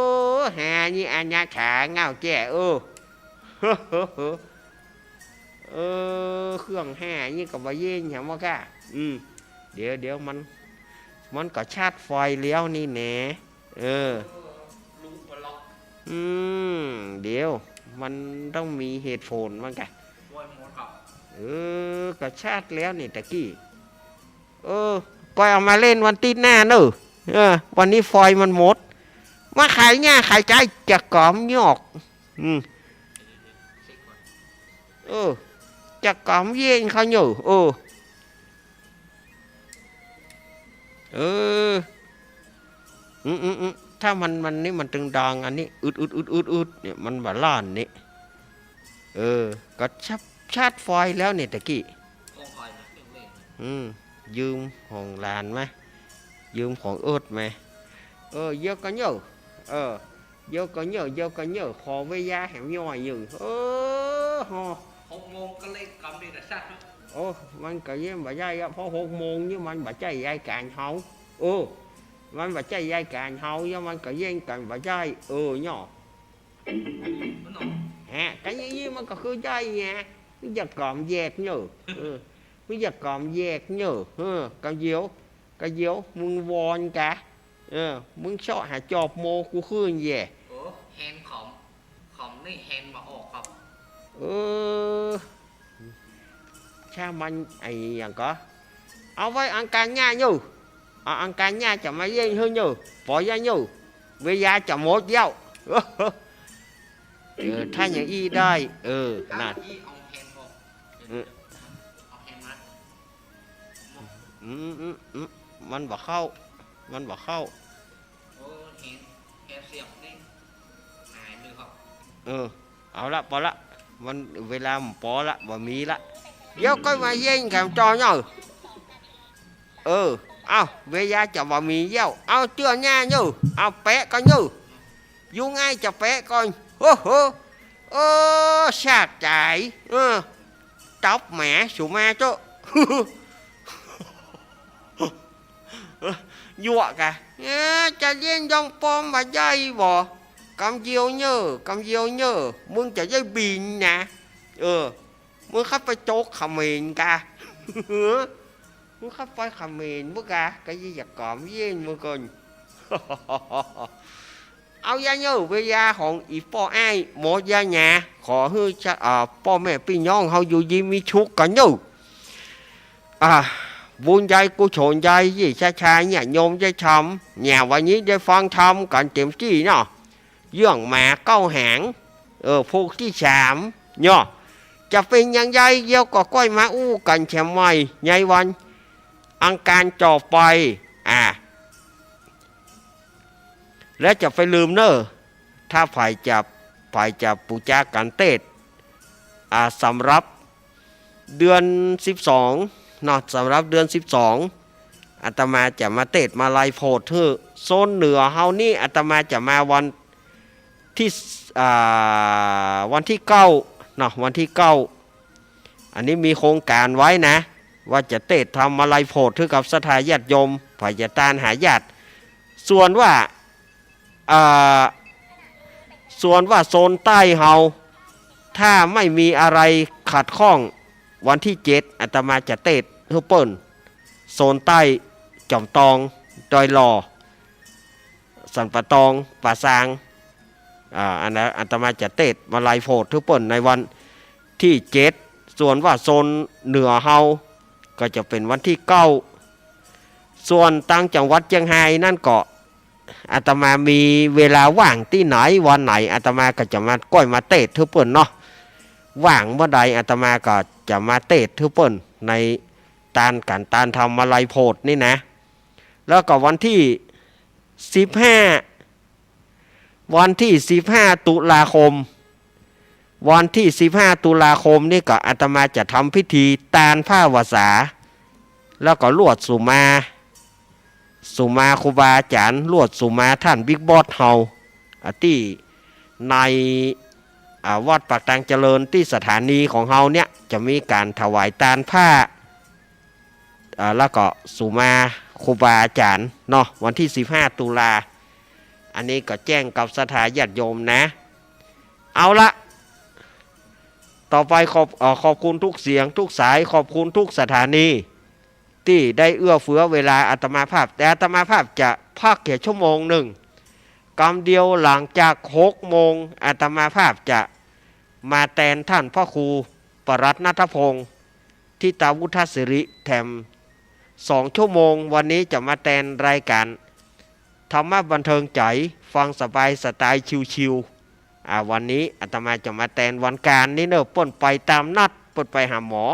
หานี่อนาถาเหง้าแจ้ เออ เออ เครื่องหานี่ก็บ่เย็นหยังบ่ก้า อืม เดี๋ยว เดี๋ยวมัน มันก็ชาร์จไฟแล้วนี่แหน่ เออ อืม เดี๋ยว มันต้องมีเหตุผลมันกะ เออ ก็ชาร์จแล้วนี่ตะกี้ เออ ก็เอามาเล่นวันติ๊ดหน้าเนอะ เออ วันนี้ไฟมันหมด มาขายหญ้าขายไก่จะกอมยอก อืม เออ จะกอมเย็นเขาอยู่ เออ เออ อืม อืม อืม ถ้ามัน มันนี่มันตึงดังอันนี้ อึด อึด อึด อึด อึด เนี่ย มันบ่ลั่นนี่ เออ ก็ชาร์จ ชาร์จไฟแล้วเนี่ยตะกี้ อืม ยืมของหลานมา ยืมของเอิร์ธมา เออ เยียวก่อนเย้อ เออ เยียวก่อนเย้อ เยียวก่อนเย้อ ขอเวลาแหมย่อยอยู่ เออ ฮอ หกโมงก็เล่นกำเดชะชาติเนอะ โอ้ มันก็เยี่ยมบ่ได้อะ เพราะหกโมงนี่มันบ่ใจ้รายก๋านเฮา เออ มันบ่ใจ้รายก๋านเฮา แล้วมันก็เล่นกั๋นบ่ได้ เออ เนาะ ฮะ ก็อย่างนี้มันก็คือได้ไง มึงอย่ากอมแยกเน่อ เออ มึงอย่ากอมแยกเน่อ เออ กะเยียว กะเยียว มึงวอนกะ เออ มึงเซาะหาจอบโมกูคืนแหย่ โอ้ แฮนขอม ขอมนี่แฮนบ่ออกครับ เออ ถ้ามันไอ้หยังก็ เอาไว้อังคารหน้าอยู่ เอาอังคารหน้าจะมาเล่นหื้ออยู่ ปอเยียะอยู่ เวลาจะหมดแล้ว เออ ถ้าอย่างอี้ได้ เออ นั่น อี้เอาแฮนออก เออ เอาแฮนมา อืม อืม อืม มันบ่เข้า มันบ่เข้า โอ้ แฮน แฮนเสียบนี่ หายเลยครับ เออ เอาละ ปอละ มันเวลามันปอละ บ่มีละ เดี๋ยวก็มาเล่นกั๋นต่อเน่อ เออ เอ้า เวลาจะบ่มีแล้ว เอาเตื้อหน้าเน่อ เอาแปะก่อนเน่อ ยุงอ้ายจะแปะก่อน โอ้โห โอ้ สะใจ๋ เออ ต๊อบแหม สูมาเต๊อะ ยั่วกะ เอ้อ จะเล่นย่องป้องบ่ได้บ่ กำเยียวเน่อ กำเยียวเน่อ มึงจะได้บินนะ เออ มึงเข้าไปโจ๊กเขมรกะ มึงเข้าไปเขมรมึงกะ ก็อย่ากอมเล่นมึงก่อน เอายะเน่อ เวลาของอี่ป้ออ้ายหมดยะนะ ขอหื้อจะ อ่า ป้อแม่ปี้น้องเฮาอยู่ดีมีสุขกั๋นเน่อ อ่า บุญใดกุศลใดตี้ศรัทธาญาติโยมได้ทำ เนี่ย วันนี้ได้ฟังธรรมกั๋นเต็มตี้เนาะ เรื่องหมาเก้าหาง เออ ผูกตี้สามเนาะ จะเป๋นอย่างใดเดี๋ยวก็ก้อยมาอู้กั๋นแถมใหม่ในวันอังคารต่อไป อ่า และจะไปลืมเน่อ ถ้าใผจะ ใผจะปู๋จากั๋นเตสน์ อ่า สำหรับเดือนสิบสองเนาะ สำหรับเดือนสิบสอง อาตมาจะมาเตสน์มาลัยโพธิ์หื้อ โซนเหนือเฮานี่อาตมาจะมาวันตี้ อ่า วันตี้เก้าเนาะ วันตี้เก้า อันนี้มีโครงก๋านไว้นะ ว่าจะเตสน์ทำมาลัยโพธิ์หื้อกับศรัทธาญาติโยม ใผจะตานหาญาติ ส่วนว่า อ่า ส่วนว่าโซนใต้เฮา ถ้าไม่มีอะไรขัดข้อง วันตี้เจ็ด อาตมาจะเตสน์หื้อเปิ้น โซนใต้ จอมตอง ดอยหล่อ สันป่าตอง ป่าซาง อ่า อันนั้นอาตมาจะเตสน์มาลัยโพธิ์หื้อเปิ้นในวันตี้เจ็ด ส่วนว่าโซนเหนือเฮา ก็จะเป๋นวันตี้เก้า ส่วนตางจังหวัดเจียงฮายนั้นก็ อาตมามีเวลาว่างตี้ไหนวันไหน อาตมาก็จะมาก้อยมาเตสน์หื้อเปิ้นเนาะ ว่างเมื่อใดอาตมาก็จะมาเตสน์หื้อเปิ้นในตานก๋านตานทำมาลัยโพธิ์นี่นะ แล้วก็วันตี้สิบห้า วันตี้สิบห้าตุลาคม วันตี้สิบห้าตุลาคมนี่ก็อาตมาจะทำพิธีตานผ้าวสา แล้วก็ลวดสุมา สุมาครูบาอาจ๋ารย์ ลวดสุมาต้านบิ๊กบอสเฮา อ่า ตี้ใน อ่า วัดปากตางเจริญตี้สถานีของเฮาเนี่ย จะมีก๋านถวายตานผ้า อ่า แล้วก็สุมาครูบาอาจ๋ารย์เนาะ วันตี้สิบห้าตุลา อันนี้ก็แจ้งกับศรัทธาญาติโยมนะ เอาละ ต่อไปขอบ เอ่อ ขอบคุณทุกเสียงทุกสาย ขอบคุณทุกสถานี ตี้ได้เอื้อเฟื้อเวลาอาตมาภาพ แต่อาตมาภาพจะพักแค่ชั่วโมงนึ่ง กำเดียวหลังจากหกโมง อาตมาภาพจะมาแตนต้านพระครูปรัตน์ณัฐพงษ์ ธิตาวุฒศิริแถมสองชั่วโมง วันนี้จะมาแตนรายก๋านธรรมะบันเทิงใจ๋ ฟังสบายสไตล์ชิวๆ อ่า วันนี้อาตมาจะมาแตนวันก๋านนี้เน่อ เปิ้นไปต๋ามนัด เปิ้นไปหาหมอ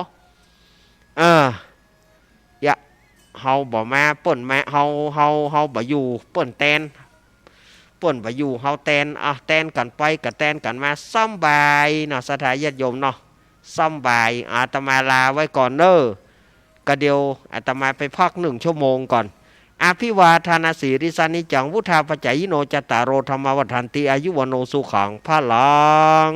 เออ ยะ เฮาบ่มา เปิ้นมา เฮา เฮา เฮาบ่อยู่ เปิ้นแตน เปิ้นบ่อยู่ เฮาแตน อ่ะ แตนกั๋นไปก็แตนกั๋นมา สำบายเนาะ ศรัทธาญาติโยมเนาะ สำบาย อาตมาลาไว้ก่อนเน่อ ก็เดี๋ยวอาตมาไปพักนึ่งชั่วโมงก่อน อภิวาทานสีลิสานิจจัง วุฑฒาปะจายิโน จัตตาโร ธัมมาวัฑฒันติ อายุ วัณโณ สุขัง พลัง